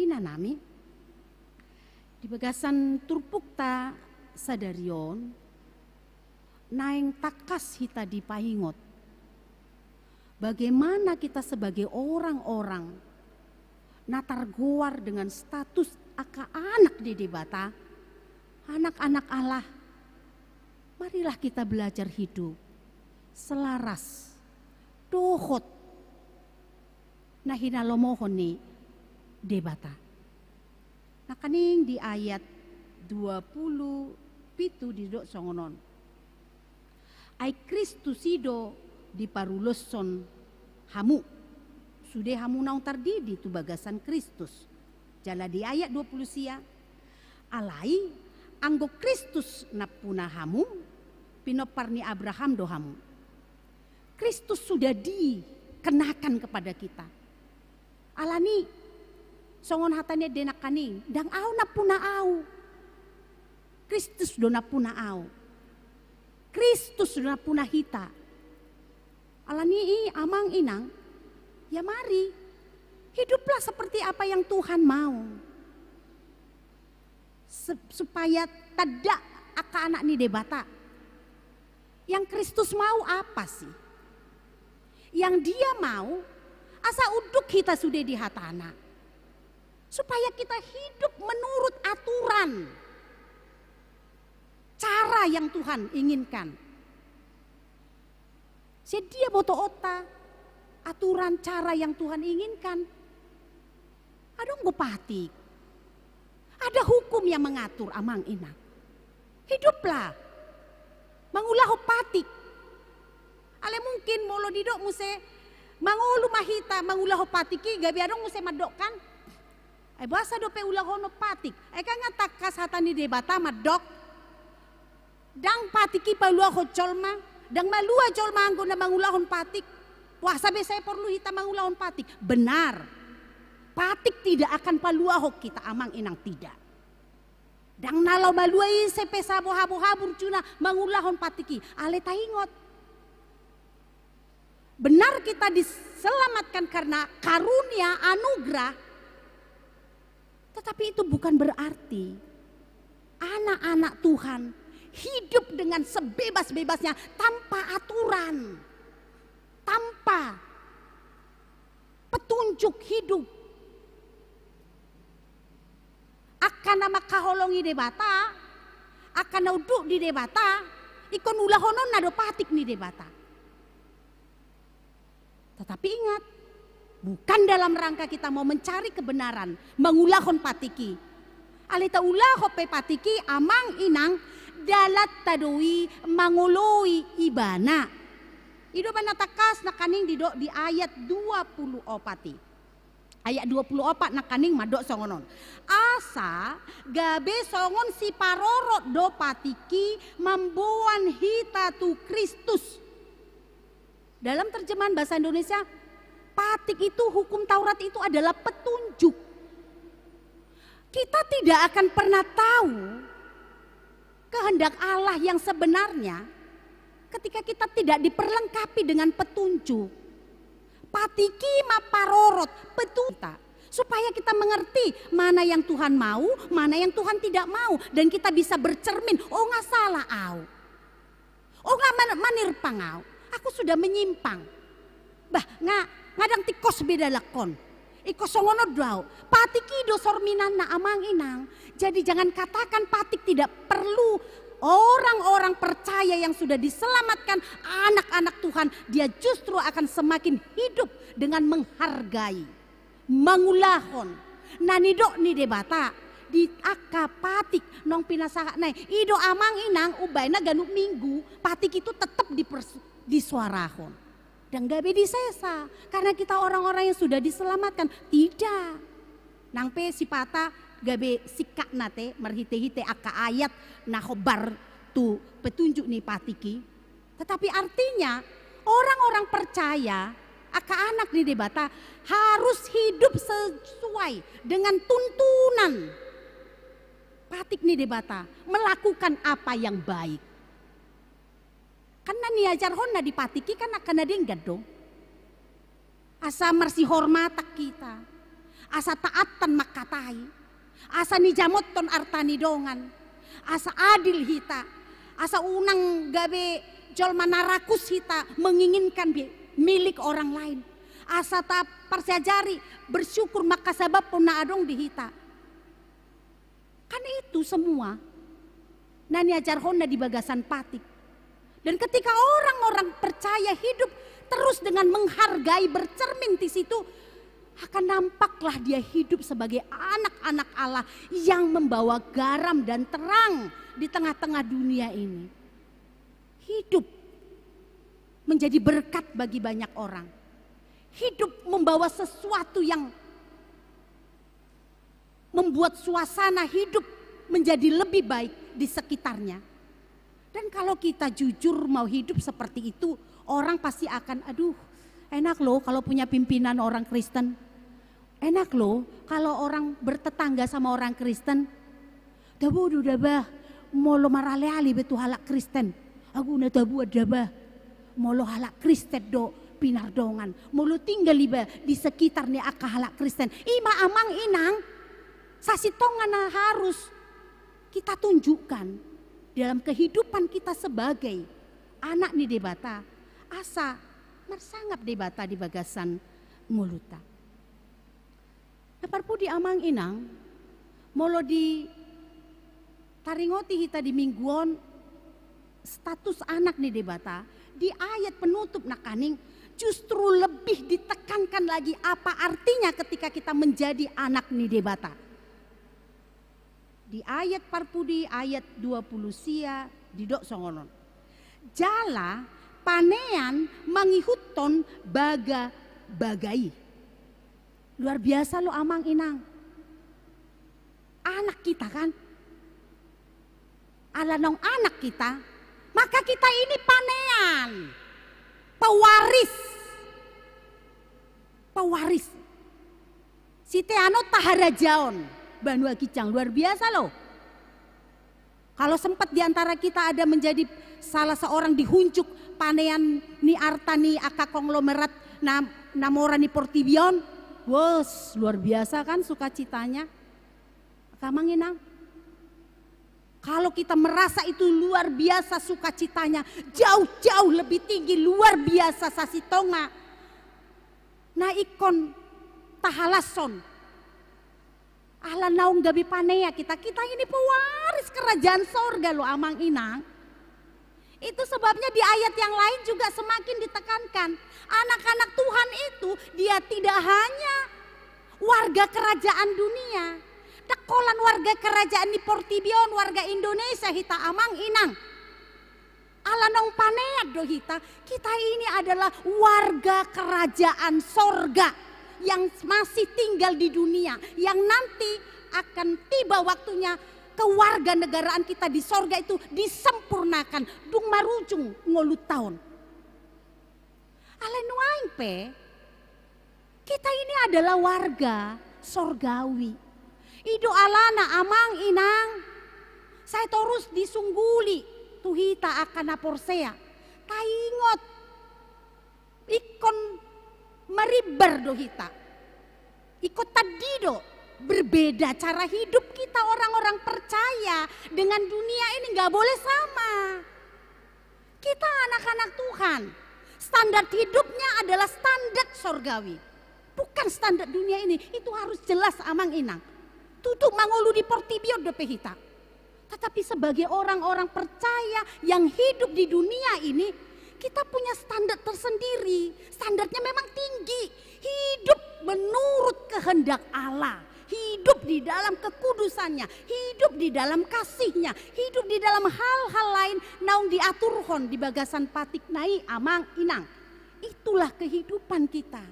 inanami, di bagasan turpukta sadari on, naeng tangkas hita dipaingot bagaimana kita sebagai orang-orang na targoar dengan status angka anak ni Debata, anak-anak Allah. Marilah kita belajar hidup selaras dohot na hinalomohon ni Debata. Nangkaning di ayat dua pulu pitu didok songon on. Ai Kristus i do diparuloshon hamu. Sude hamu naung tardidi tu bagasan Kristus. Jala di ayat dua pulu sia, alai Anggo Kristus nampuna hamu, pinompar ni Abraham do hamu. Kristus sudah dikenakan kepada kita. Alani, songon hata ni ende nangkaning, ndang ahu nampuna ahu. Kristus do nampuna ahu. Kristus do nampuna hita. Alani i, amang inang, ya mari, hiduplah seperti apa yang Tuhan mau. Se-, supaya tanda angka anak ni Debata. Yang Kristus mau apa sih? Yang Dia mau, asa unduk hita sude di hatana. Supaya kita hidup menurut aturan, cara yang Tuhan inginkan. Sian dia botoonta aturan, cara yang Tuhan inginkan? Adong do patik. Ada hukum yang mengatur, amang inang. Hiduplah mangulahon patik. Alai mungkin molo didok muse, mangolu ma hita mangulahon patik i, gabe adong muse mandok kan, ai boasa dope ulahonon patik? Ai kan nga tangkas hata ni Debata mandok, ndang patik i paluahon jolma, ndang malua jolma anggo na mangulahon patik. Boasa be sai porlu hita mangulahon patik? Benar. Patik tidak akan paluahon hita, amang inang, tidak. Ndang na laho malua ise pe saboha-boha burjuna mangulahon patik i. Alai taingot, benar kita diselamatkan karena karunia, anugerah. Tetapi itu bukan berarti anak-anak Tuhan hidup dengan sebebas-bebasnya, tanpa aturan, tanpa petunjuk hidup. Angka na mangkaholongi Debata, angka na unduk di Debata, ingkon ulahononna do patik ni Debata. Tetapi ingat, bukan dalam rangka kita mau mencari kebenaran, mangulahon patik i. Alai taulahon pe patik i, amang inang, dalanta do i mangoloi Ibana. I do umbahen na tangkas nangkaning didok di ayat dua puluh opat i. Ayat dua puluh opat nangkaning mandok songon on. Asa gabe songon siparorot do patik i mamboan hita tu Kristus. Dalam terjemahan bahasa Indonesia, patik itu, hukum Taurat itu adalah petunjuk. Kita tidak akan pernah tahu kehendak Allah yang sebenarnya ketika kita tidak diperlengkapi dengan petunjuk. Patik i ma parorot, petunjuk, supaya kita mengerti mana yang Tuhan mau, mana yang Tuhan tidak mau, dan kita bisa bercermin, oh, nga salah au. Oh, nga man-, manirpang au. Aku sudah menyimpang. Bah, nga, nga ndang tingkos be dalanhon. Ingkon songon on do au. Patik i do sorminanna, amang inang. Jadi jangan katakan patik tidak perlu. Orang-orang percaya yang sudah diselamatkan, anak-anak Tuhan, dia justru akan semakin hidup dengan menghargai, mangulahon na nidok ni Debata di angka patik naung pinasahatna i. I do, amang inang, umbahen na ganup minggu patik itu tetap dipers-, disuarahon. Ndang gabe disesa karena kita orang-orang yang sudah diselamatkan. Tidak. Nang pe sipata gabe singkatna te marhite-hite angka ayat na hombar tu petunjuk ni patik i. Tetapi artinya, orang-orang percaya, angka anak ni Debata, harus hidup sesuai dengan tuntunan patik ni Debata, melakukan apa yang baik. Kan na niajarhonna di patik i kan angka na denggan do. Asa marsihormatan hita, asa taatan mangkatai, asa nijamothon arta ni dongan, asa adil hita, asa unang gabe jolma na rakus hita menginginkan bi-, milik orang lain, asa taparsiajari bersyukur mangkasabamhon na adong di hita. Kan itu semua na niajarhonna di bagasan patik. Dan ketika orang-orang percaya hidup terus dengan menghargai, bercermin di situ, akan nampaklah dia hidup sebagai anak-anak Allah yang membawa garam dan terang di tengah-tengah dunia ini. Hidup menjadi berkat bagi banyak orang. Hidup membawa sesuatu yang membuat suasana hidup menjadi lebih baik di sekitarnya. Dan kalau kita jujur mau hidup seperti itu, orang pasti akan, "Aduh, enak loh kalau punya pimpinan orang Kristen. Enak loh kalau orang bertetangga sama orang Kristen." Tabo do da bah, molo maraleale iba tu halak Kristen. Agung na tabo da bah, molo halak Kristen do pinardongan. Molo tinggal iba di sekitar ni angka halak Kristen. Ima amang inang, sasintongna na harus kita tunjukkan dalam kehidupan kita sebagai anak ni Debata, asa marsangap Debata di bagasan ngolunta. Na parpudi amang inang, molo ditaringoti hita di minggu on, status anak ni Debata, di ayat penutup nangkaning justru lebih ditekankan lagi apa artinya ketika kita menjadi anak ni Debata. Di ayat parpudi, ayat dua puluh sia, didok songon on. Jala panean mangihuthon bagabaga i. Luar biasa lo amang inang. Anak kita kan? Ala naung anak kita, maka kita ini panean. Pewaris. Pewaris. Siteanonta harajaon. Banua ginjang, luar biasa lo. Kalau sempat di antara kita ada menjadi salah seorang dihunjuk panean ni arta ni angka konglomerat na, na mora ni portibi on, wos, luar biasa kan sukacitanya. Amang inang. Kalau kita merasa itu luar biasa sukacitanya, jauh-jauh lebih tinggi, luar biasa sasintongna na ingkon tahalashon. Ala naung gabe panea kita, kita ini pewaris kerajaan sorga lo amang inang. Itu sebabnya di ayat yang lain juga semakin ditekankan. Anak-anak Tuhan itu dia tidak hanya warga kerajaan dunia. Dang holan warga kerajaan ni portibi on, warga Indonesia hita amang inang. Ala naung panean do hita, kita ini adalah warga kerajaan sorga yang masih tinggal di dunia, yang nanti akan tiba waktunya kewarganegaraan kita di sorga itu disempurnakan, dung marujung ngolunta on. Alai nuaeng pe, kita ini adalah warga sorgawi. I do alana amang inang, sai torus disungguli tu hita angka na porsea. Taingot, ingkon marimbar do hita. Ingkon tandi do, berbeda cara hidup kita orang-orang percaya dengan dunia ini, nggak boleh sama. Kita anak-anak Tuhan, standar hidupnya adalah standar sorgawi. Bukan standar dunia ini, itu harus jelas amang inang. Tutu mangolu di portibi on dope hita. Tetapi sebagai orang-orang percaya yang hidup di dunia ini, kita punya standar tersendiri. Standarnya memang tinggi. Hidup menurut kehendak Allah. Hidup di dalam kekudusannya, hidup di dalam kasihnya, hidup di dalam hal-hal lain naung diaturhon di bagasan patikna i amang inang. Itulah kehidupan kita.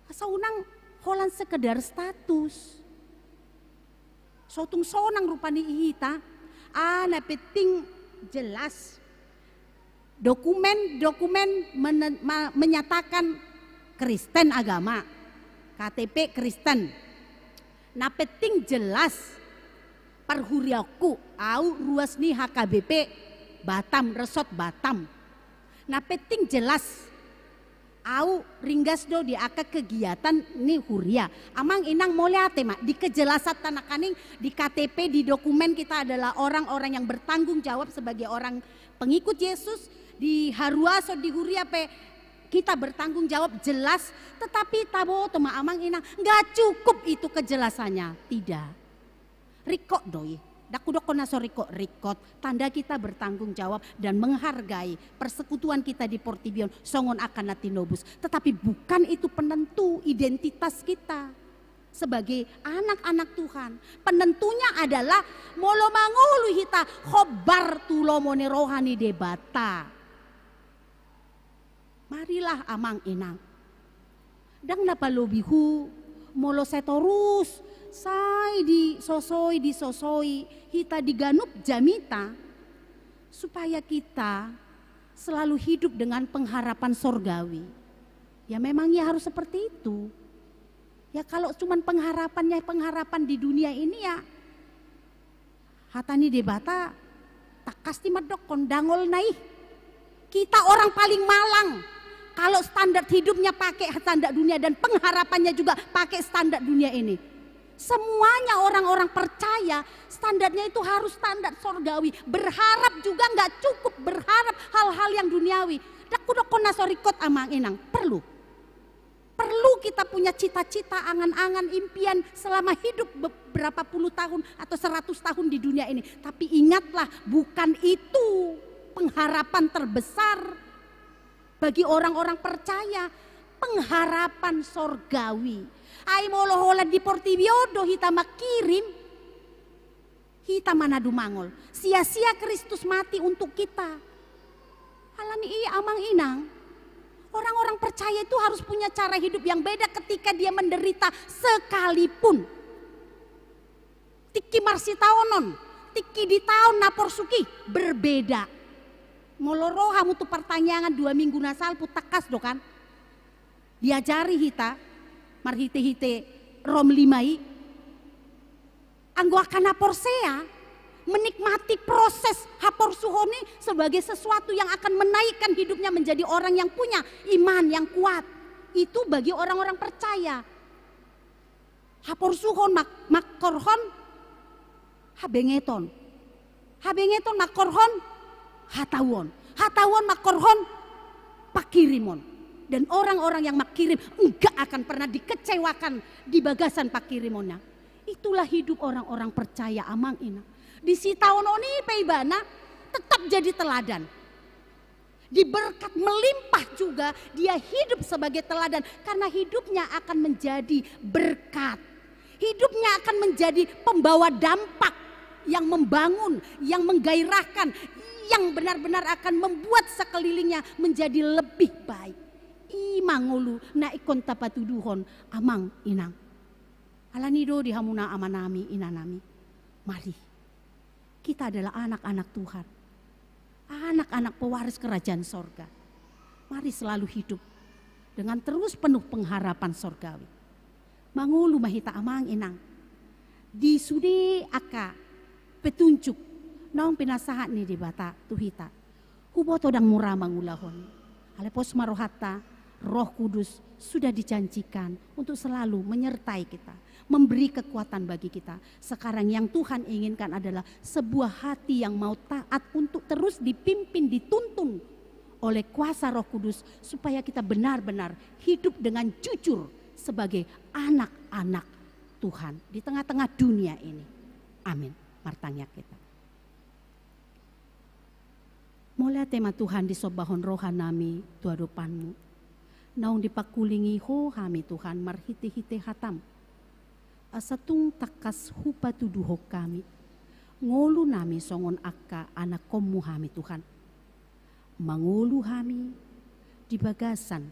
Asa unang holan sekedar status. So tung sonang rupani i hita, ah, na penting jelas. Dokumen, dokumen mene-, ma-, menyatakan Kristen agama, K T P Kristen. Na penting jelas parhuriaonku, au ruas ni H K B P Batam, resort Batam. Na penting jelas, au ringgas do di angka kegiatan ni huria. Amang inang mauliate ma, di kejelasanta nangkaning, di K T P, di dokumen kita adalah orang-orang yang bertanggung jawab sebagai orang pengikut Yesus, di haruason di huria pe kita bertanggung jawab jelas, tetapi taboto ma amang inang, nggak cukup itu kejelasannya, tidak. Ringkot do i. Dang hudok na so ringkot, ringkot. Tanda kita bertanggung jawab dan menghargai persekutuan kita di portibi on songon angka na tinobus. Tetapi bukan itu penentu identitas kita sebagai anak-anak Tuhan. Penentunya adalah molo mangolu hita hombar tu lomo ni roha ni Debata. Marilah amang inang. Dang na palobihu, molo sai torus Sai disosoi, disosoi hita di ganup jamita, supaya kita selalu hidup dengan pengharapan sorgawi. Ya, memang ya harus seperti itu. Ya, kalau cuman pengharapannya pengharapan di dunia ini, ya, hata ni Debata, tangkas i mandokkon, dangol na i. Kita orang paling malang kalau standar hidupnya pakai standar dunia dan pengharapannya juga pakai standar dunia ini. Semuanya orang-orang percaya, standarnya itu harus standar sorgawi. Berharap juga nggak cukup berharap hal-hal yang duniawi. Ndang hudokkon na so ringkot, amang inang, perlu. Perlu kita punya cita-cita, angan-angan, impian selama hidup beberapa puluh tahun atau seratus tahun di dunia ini. Tapi ingatlah, bukan itu pengharapan terbesar bagi orang-orang percaya. Pengharapan sorgawi. Ai molo holan di portibi on do hita mangkirim, hita ma na dumangol. Sia-sia Kristus mati untuk kita. Alani i, amang inang, orang-orang percaya itu harus punya cara hidup yang beda ketika dia menderita sekalipun. Tingki marsitaonon, tingki di taon na porsuk i, berbeda. Molo ro hamu tu partangiangan dua minggu na salpu, tangkas do kan diajari hita marhite-hite Rom lima i. Anggo angka na porsea menikmati proses haporsuhon i sebagai sesuatu yang akan menaikkan hidupnya menjadi orang yang punya iman yang kuat. Itu bagi orang-orang percaya. Haporsuhon mak-, mangkorhon habengeton. Habengeton mangkorhon hatauon. Hatauon mangkorhon pangkirimon. Dan orang-orang yang mangkirim enggak akan pernah dikecewakan di bagasan pangkirimonnya. Itulah hidup orang-orang percaya, amang inang. Di sitaonon i pe ibana tetap jadi teladan. Di berkat melimpah juga, dia hidup sebagai teladan. Karena hidupnya akan menjadi berkat. Hidupnya akan menjadi pembawa dampak yang membangun, yang menggairahkan, yang benar-benar akan membuat sekelilingnya menjadi lebih baik. I ma ngolu na ingkon tapatuduhon, amang inang. Alani do di hamuna amanami, inanami. Mari. Kita adalah anak-anak Tuhan. Anak-anak pewaris kerajaan sorga. Mari selalu hidup dengan terus penuh pengharapan sorgawi. Mangolu ma hita, amang inang, di sude angka petunjuk naung pinasahat ni Debata tu hita. Huboto ndang mura mangulahon. Alai pos ma rohanta, Roh Kudus sudah dijanjikan untuk selalu menyertai kita, memberi kekuatan bagi kita. Sekarang yang Tuhan inginkan adalah sebuah hati yang mau taat untuk terus dipimpin, dituntun oleh kuasa Roh Kudus, supaya kita benar-benar hidup dengan jujur sebagai anak-anak Tuhan di tengah-tengah dunia ini. Amin. Martangiang hita. Mauliate ma Tuhan disombahon rohanami tu adopanmu. Naung dipangkulingi Ho hami Tuhan marhite-hite hataM. Asa tung tangkas hupatuduhon hami ngolunami songon angka anakkonMu hami Tuhan. Mangolu hami di bagasan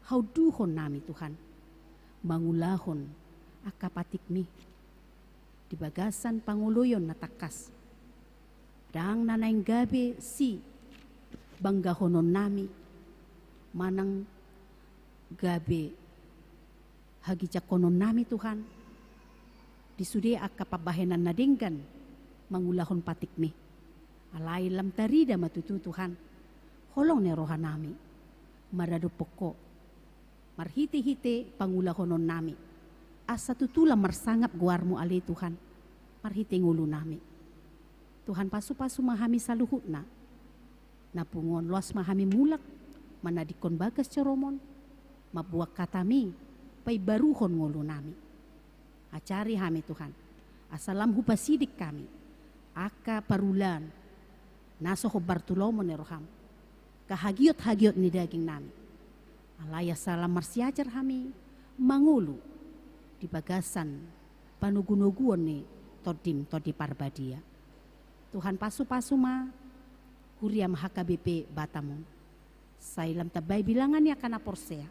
haunduhonnami Tuhan. Mangulahon angka patikMi di bagasan pangoloion na tangkas. Ndang na naeng gabe sibanggahononnami manang gabe haginjangkononnami Tuhan di sude angka pambahenan na denggan mangulahon patikMi. Alai lam tarida ma tutu Tuhan holong ni rohanami maradophon Ho marhite-hite pangulahononnami. Asa tutu lam marsangap goarMu ale Tuhan marhite ngolunami. Tuhan, pasu-pasu ma hami saluhutna. Na pungu on loas ma hami mulak manadingkon bagas joroMon, mamboan hataMi, paimbaruhon ngolunami. Ajari hami Tuhan, asa lam hupasiding hami angka parulaon na so hombar tu lomo ni rohaM, angka hagiot-hagiot ni dagingnami. Alai asa lam marsiajar hami mangolu di bagasan panogunoguon ni TondiM, Tondi Parbadia. Tuhan, pasu-pasu ma huriaM H K B P Batam on. Sai lam tambai bilangan ni angka na porsea,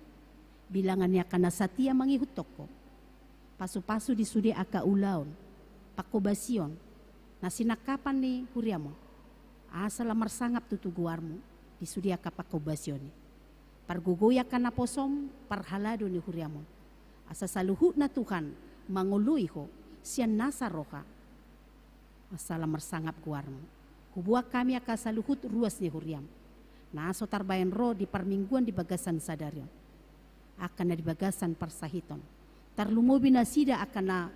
bilangan ni angka na satia mangihuthon Ho. Pasu-pasu di sude angka ulaon pangkobasion na sinangkapan ni huriaM on, asa lam marsangap tutu goarMu di sude angka pangkobasion i. Pargogoi angka naposoM, parhalado ni huriaM on, asa saluhutna Tuhan mangoloi Ho sian nasa roha, asa lam marsangap goarMu. Huboan hami angka saluhut ruas ni huriaM na so tarbahen ro di parmingguan di bagasan sadari on, angka na di bagasan parsahiton, tarlumobi nasida angka na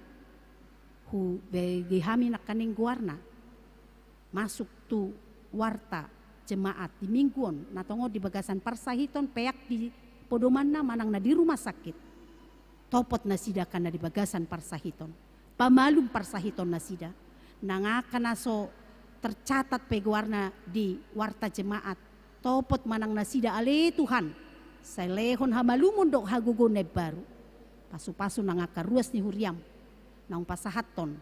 hubege hami nangkaning goarna masuk tu warta jemaat di minggu on, na tongon di bagasan parsahiton, peak di podomanna manang na di rumah sakit. Topot nasida angka na di bagasan parsahiton, pamalum parsahiton nasida. Nang angka na so tercatat pe goarna di warta jemaat, topot manang nasida ale Tuhan, sai lehon hamalumon dohot hagogoon na imbaru. Pasu-pasu nang angka ruas ni huriaM naung pasahathon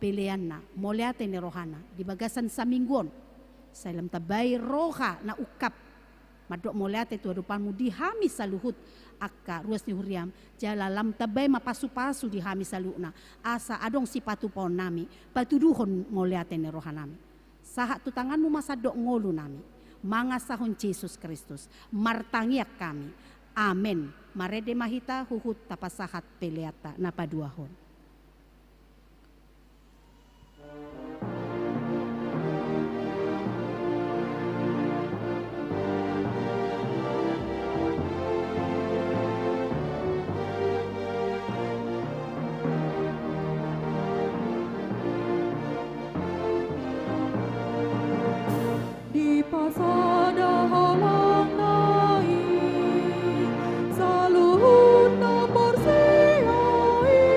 peleanna, mauliate ni rohana di bagasan saminggu on, sai lam tambai roha na ungkap mandok mauliate tu adopanMu di hami saluhut angka ruas ni huriaM, jala lam tambai ma pasu-pasu di hami saluhutna, asa adong sipatupaonnami patuduhon mauliate ni rohanami. Sahat tu tanganMu ma sandok ngolunami, mangasahon Jesus Kristus martangiang hami. Amen. Marende ma hita huhut tapasahat peleanta na paduahon. Dipasada halangna i saluhut na porsea i,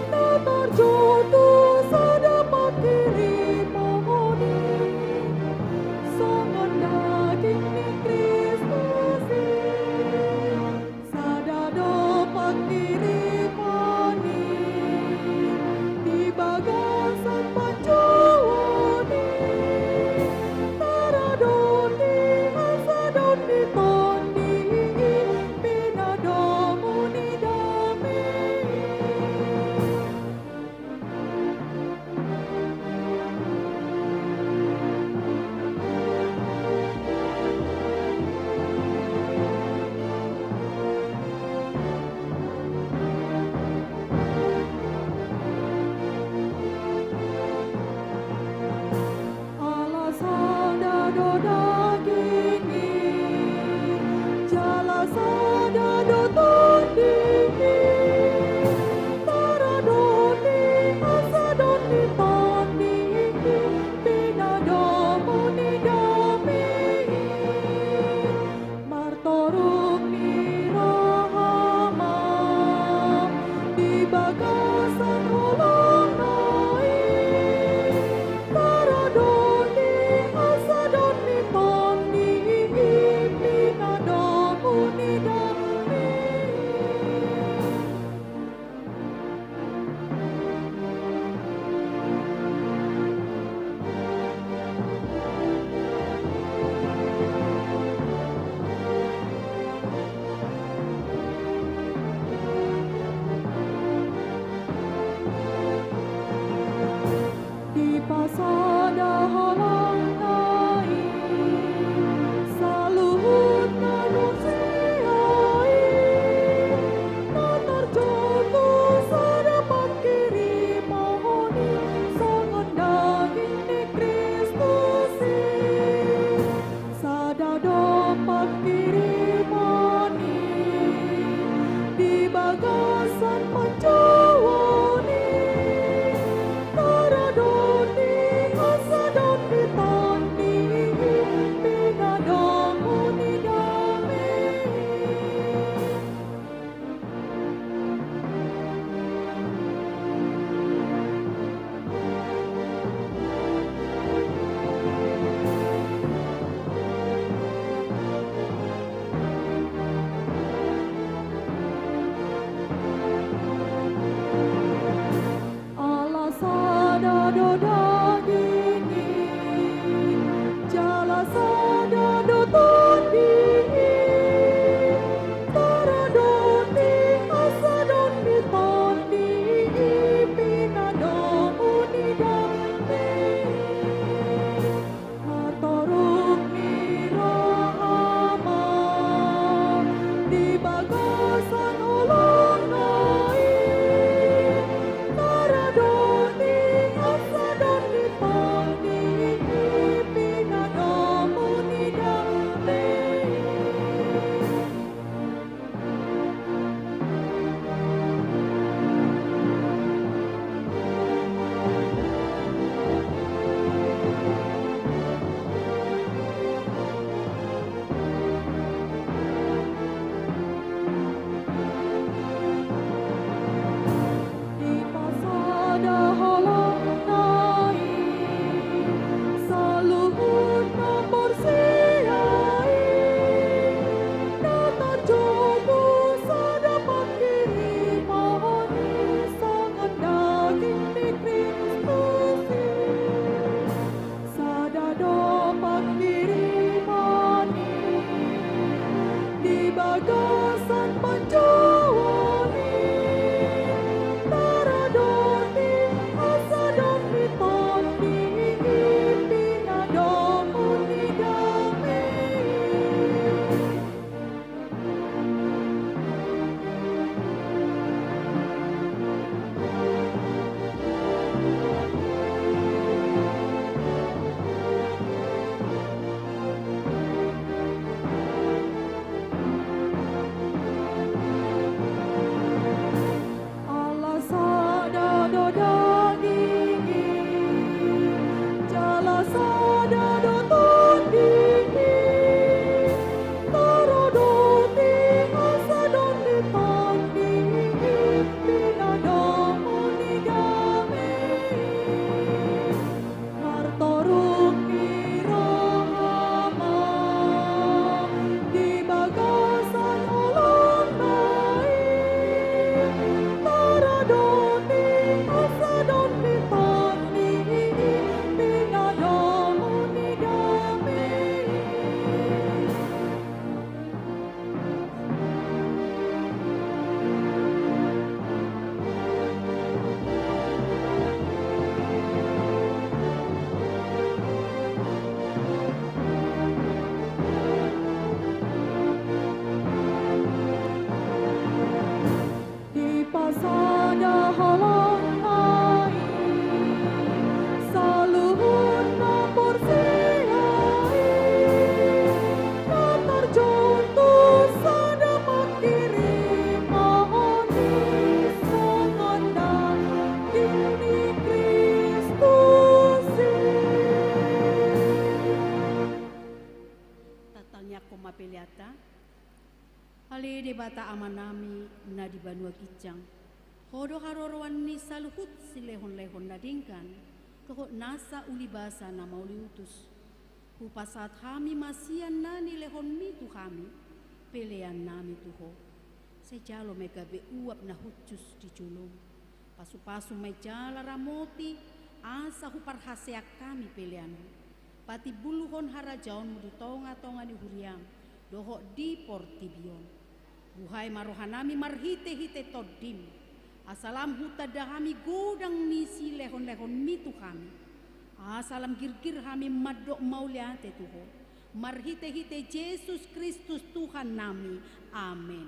na tarjou tu sada panghirimon i, songon daging ni Kristus i. Sada do panghirimon i di bagasan panjouon i, taradoti hasadon ni Tondi i, pinadomu ni dame i. Ala sada do daging i, jala sada do Tondi i, taradoti hasadon ni Tondi i, pinadomu ni dame i. Martoruk ni roha ma di bagasan holongna i, taradoti hasadon ni Tondi i, pinadomu ni dame i. Bagasan panjouon i, taradoti asa dung di tondi i, pinadomu ni dame i. Ala sada do daging i, jala sada do tondi i, taradoti asa dung di tondi i, pinadomu ni dame i. Martorung ni roha ma di bagasan holongna i, taradoti asa dung di tondi i, pinadomu ni dame i. Dipasada holongna i saluhut na porsea i, na tarjunjung sada panghirimon i, songon daging ni Kristus i. Tatangianghon ma peleanta. Ale Debata Amanami na di banua ginjang, Ho do haroroan ni saluhut silehonlehon na denggan dohot nasa ulibasa na mauliutus. Hupasahat hami ma sian na nilehonMi tu hami peleannami tu Ho. Sai jalo ma i gabe uap na hushus di jolom. Pasupasu ma i jala ramoti, asa huparhaseang hami pelean on. Patimbulhon harajaonMu di tongatonga ni huriaM dohot di portibi on. Buhai ma rohanami marhitehite TondiM, asa lam hutanda hami godang ni silehonlehonMi tu hami, asa lam girgir hami mandok mauliate tu Ho. Marhitehite Jesus Kristus Tuhannami. Amen.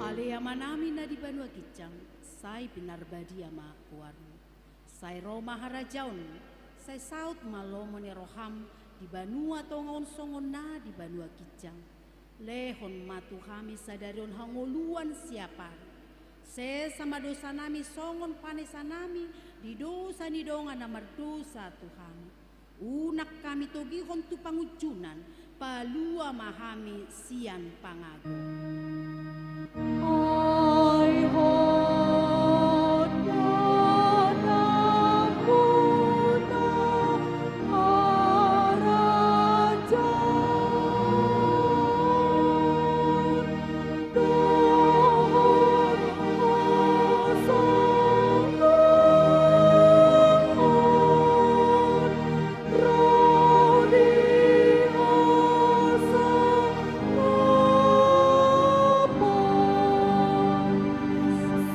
Ale Amanami na di banua ginjang, sai pinarbadia ma goarMu. Sai ro ma harajaonMu, sai saut ma lomo ni rohaM di banua tonga on songon na di banua ginjang. Lehon ma tu hami sadari on hangoluan siapari. Sesa ma dosanami songon panesanami di dosa ni dongan na mardosa tu hami. Unang hami togihon tu pangunjunan, palua ma hami sian pangago. Ai Ho do nampuna harajaon dohot hasangapon ro di hasangapon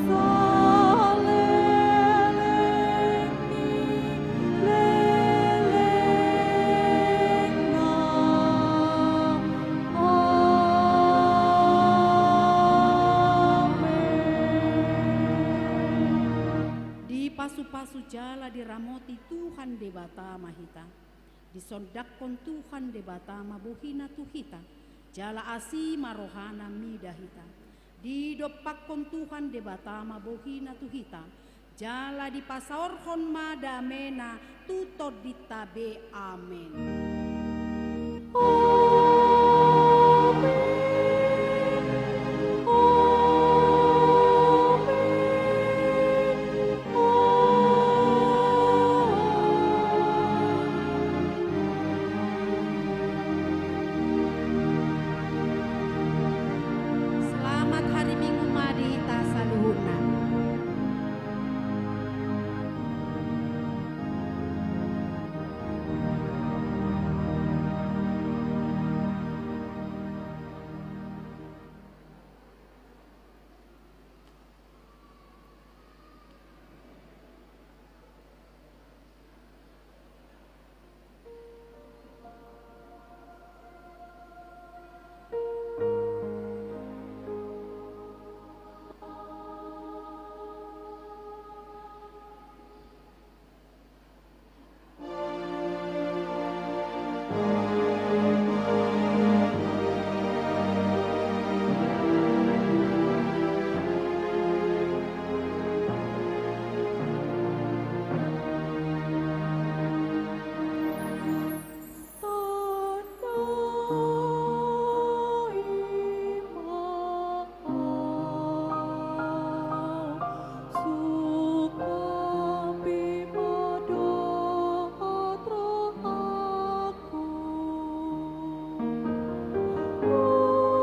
saleleng ni lelengna. Amen. Dipasupasu jala diramoti Tuhan Debata ma hita. Disondangkon Tuhan Debata ma bohiNa tu hita, Jala asi ma rohana mida hita. Didompakkon Tuhan Debata ma bohina tu hita. Jala dipasaorhon ma damena tu tondinta be. Amen.